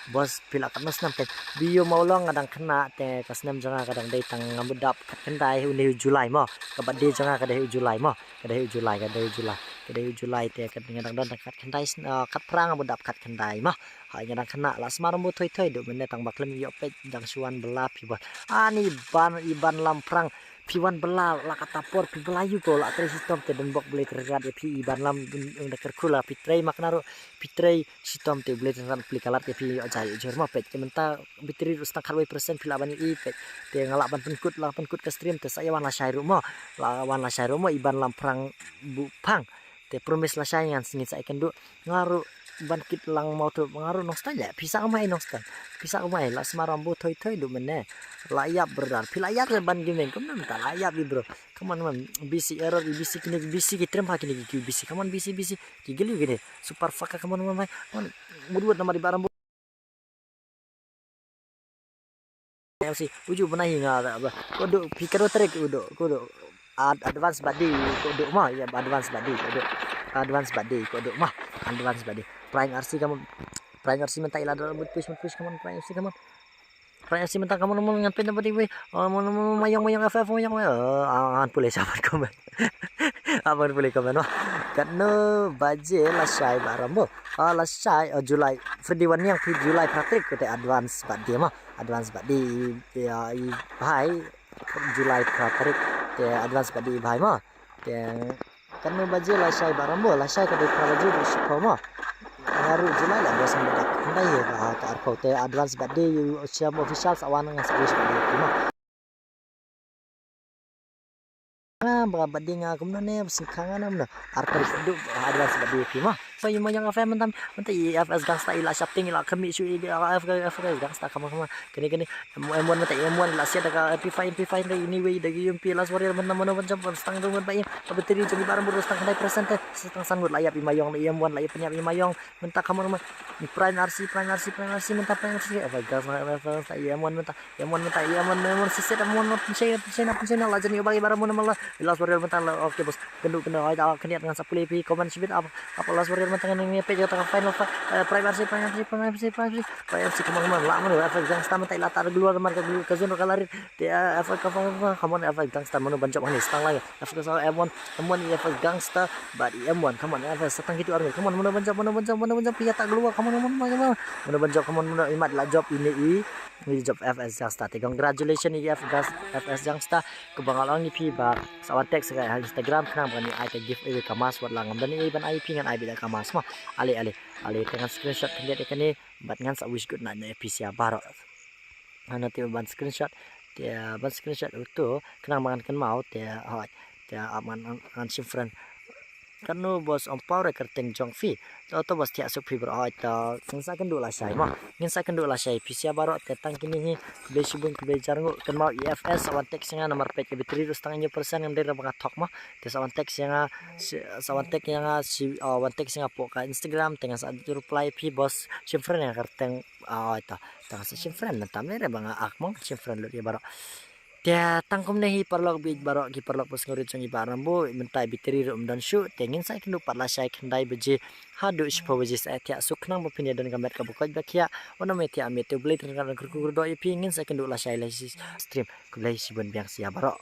Boss phi lah katno snem te. Biu mawlong nga dang khynnah te ka snem jong nga ka dang dei tang ngam dap khatkhyndai, une u July mo. Ka birthday jong nga ka dei u July mo. Ka dei u July, ka dei u July. Ka dei u July te ka nga dang don tang khatkhyndai sn-, ah, khatphra ngam dap khatkhyndai mo. Hai nga dang khynnah la sma Rambo thoi thoi duh mynne tang ba khlem ïoh peit dang shu wan bylla phi ba. Ani ban i ban lam phrang. Phi wan bylla la kata por phi bylla ïu ko la trei shitom te don bok Blei tyrngat ïa phi i ban lam ung da kyrkhu la phi trei makna ruh phi trei shitom te Blei tyrngat pli kalat ïa phi ïoh jai ïoh jur ma peit te mynta battery ruh stang khatwei percent phi lah ban ïohi peit te nga lah ban pynkut la pynkut ka stream te sa ïa wan lashai ruh mo la wan lashai ruh mo i ban lam phrang bu phang te promise lashai ngan sngin sa ïa kynduh nga ruh ban kit lang mo tu nga ruh Nongstoiñ leh phi sa kumai Nongstoiñ phi sa kumai la sma Rambo thoi thoi duh mynne la ïap brother phi la ïap ban gaming kumne mynta la ïap i bro come on man B C error i B C kine B C ki trim ha kine ki B C come on B C B C ki gili kine super fucker come on man man mut mut namar i Bah Rambo. M C uju bnai hi nga da ba ko do phi ka do trek u do ko do ad-, advance badi ko do ma ya advance badi ko do advance badi ko do ma advance badi prime R C kam Prime R C mynta i la da mut push, mut push, come on, Prime R C, come on. Prime R C mynta, come on, come on, ngan pin da bati wei. Oh, mon, mon, Mayong, Mayong, F F, Mayong, Mayong. Ah, ngan pule shabar comment. Aban pule comment mo. Katno baje lashai Bah Rambo? Ah, lashai, oh, July. Freddy Waniang phi July phra tarik, te advance birthday mo. Advance birthday, ya, i bhai. July phra tarik. Te advance birthday i bhai mo. Te katno baje lashai Bah Rambo? Lashai ka dei phra baje, dei shiphew mo. Nga ruh July la bos, nga da khyndai ïa ka, ka arphew. Te advance birthday ïa u Shyam Official, sa wan ngan sa wish birthday ïa phi mo. Nga ba birthday nga kumno ne, ba sngewkha nga ne, kumno. Arphew duk, advance birthday ïa phi mo. So, i Mayong F M mynta, mynta i F S Gangsta i la shapting, i la khmih shuh, i F S Gangsta, come on, come on. Kane, kane, M one mynta, M one la siat da ka M P five, M P five da, anyway, da ki M P, Last Warrior mynta, mano ban jump, stang dong mynta, i, ka battery jong i Bah Rambo stang khyndai percent te, stang san ngut la ïap i Mayong, i M one la ïap, ïap i Mayong mynta, come on, come on. I Prime R C, Prime R C, Prime R C mynta, Prime R C, F S Gangsta, F S Gangsta, i M one mynta, M one mynta, i M one, M one, siset, M one, pynshai, pynshai, pynshai, la jan i Bah, i Bah Rambo mynta la, i Last Warrior mynta la, okay, boss. Kynduh, kynduh, ai, ah, khyndiat ngan sa pule phi comment shibit, ap, ap Last Warrior mynta ngan ïa peit ïa ka final fight, eh, Prime R C, Prime R C, Prime R C, Prime R C, Prime R C, come on, come on, la mano, F S Gangsta mynta i la tar glua mar ka, ka zone ka la rit. Te, eh, F S, come on, come on, F S Gangsta, mano ban jop hangne, stang lai. F S M one, M one, F S Gangsta bad i M one, come on, F S, sa tang kito arngut, come on, mano ban jop, mano ban jop, mano ban jop, ïa tar glua, come on, come on, come on, mano ban jop, come on, mano, imat la jop, ine i, Ngi jop F S Gangsta te congratulations i F S Gangsta, F S Gangsta, kaba nga la ong ïa phi ba sa wan tag sha ka Instagram khnang ba ngi ai ka giveaway ka mask, wat la ngam don ei ban ai ïa phi, ngan ai beit da ka mask mo. Ale, ale, ale, te ngan screenshot khyndiat ïa kane bad ngan sa wish good night ïa phi sha baroh. Hana te ban screenshot, te ban screenshot uto khnang ba ngan kynmaw, te hooid, te ap ngan, ngan shim friend. Katno boss, ym paw re kyrteng jong phi. To, to boss, thiah suk phi baroh. Hooid, to ngin sa kynduh lashai mo. Ngin sa kynduh lashai phi sha baroh, te tang kine hi. Khublei shibun, khublei jar nguh. Kynmaw i F S sa wan text ïa nga namar peit ka battery ruh stang hynñiew percent, ngam dei re ba nga thok mo. Te sa wan text ïa nga, sa wan text ïa nga, sa wan text ïa nga hapoh ka Instagram, te ngan sa reply phi boss. Shim friend ïa nga kyrteng. Hooid, to, to ngan sa shim friend, mynta ym dei re ba nga ak mo, shim friend lut ïa baroh. Te tang kumne hi paralok bad baroh ki paralok ba sngewrit jong i Bah Rambo, mynta i battery ruh ym don shuh, te ngin sa ïakynduh pat lashai khyndai baje haduh shiphew baje sa, thiah suk khnang ba phin ïadon ka met kaba koit ba khiah. Wan ym thiah met, te U Blei un kyrkhu kyrdoh ïa phi, ngin sa ïakynduh lashai la shi stream. Khublei shibun biang sha baroh.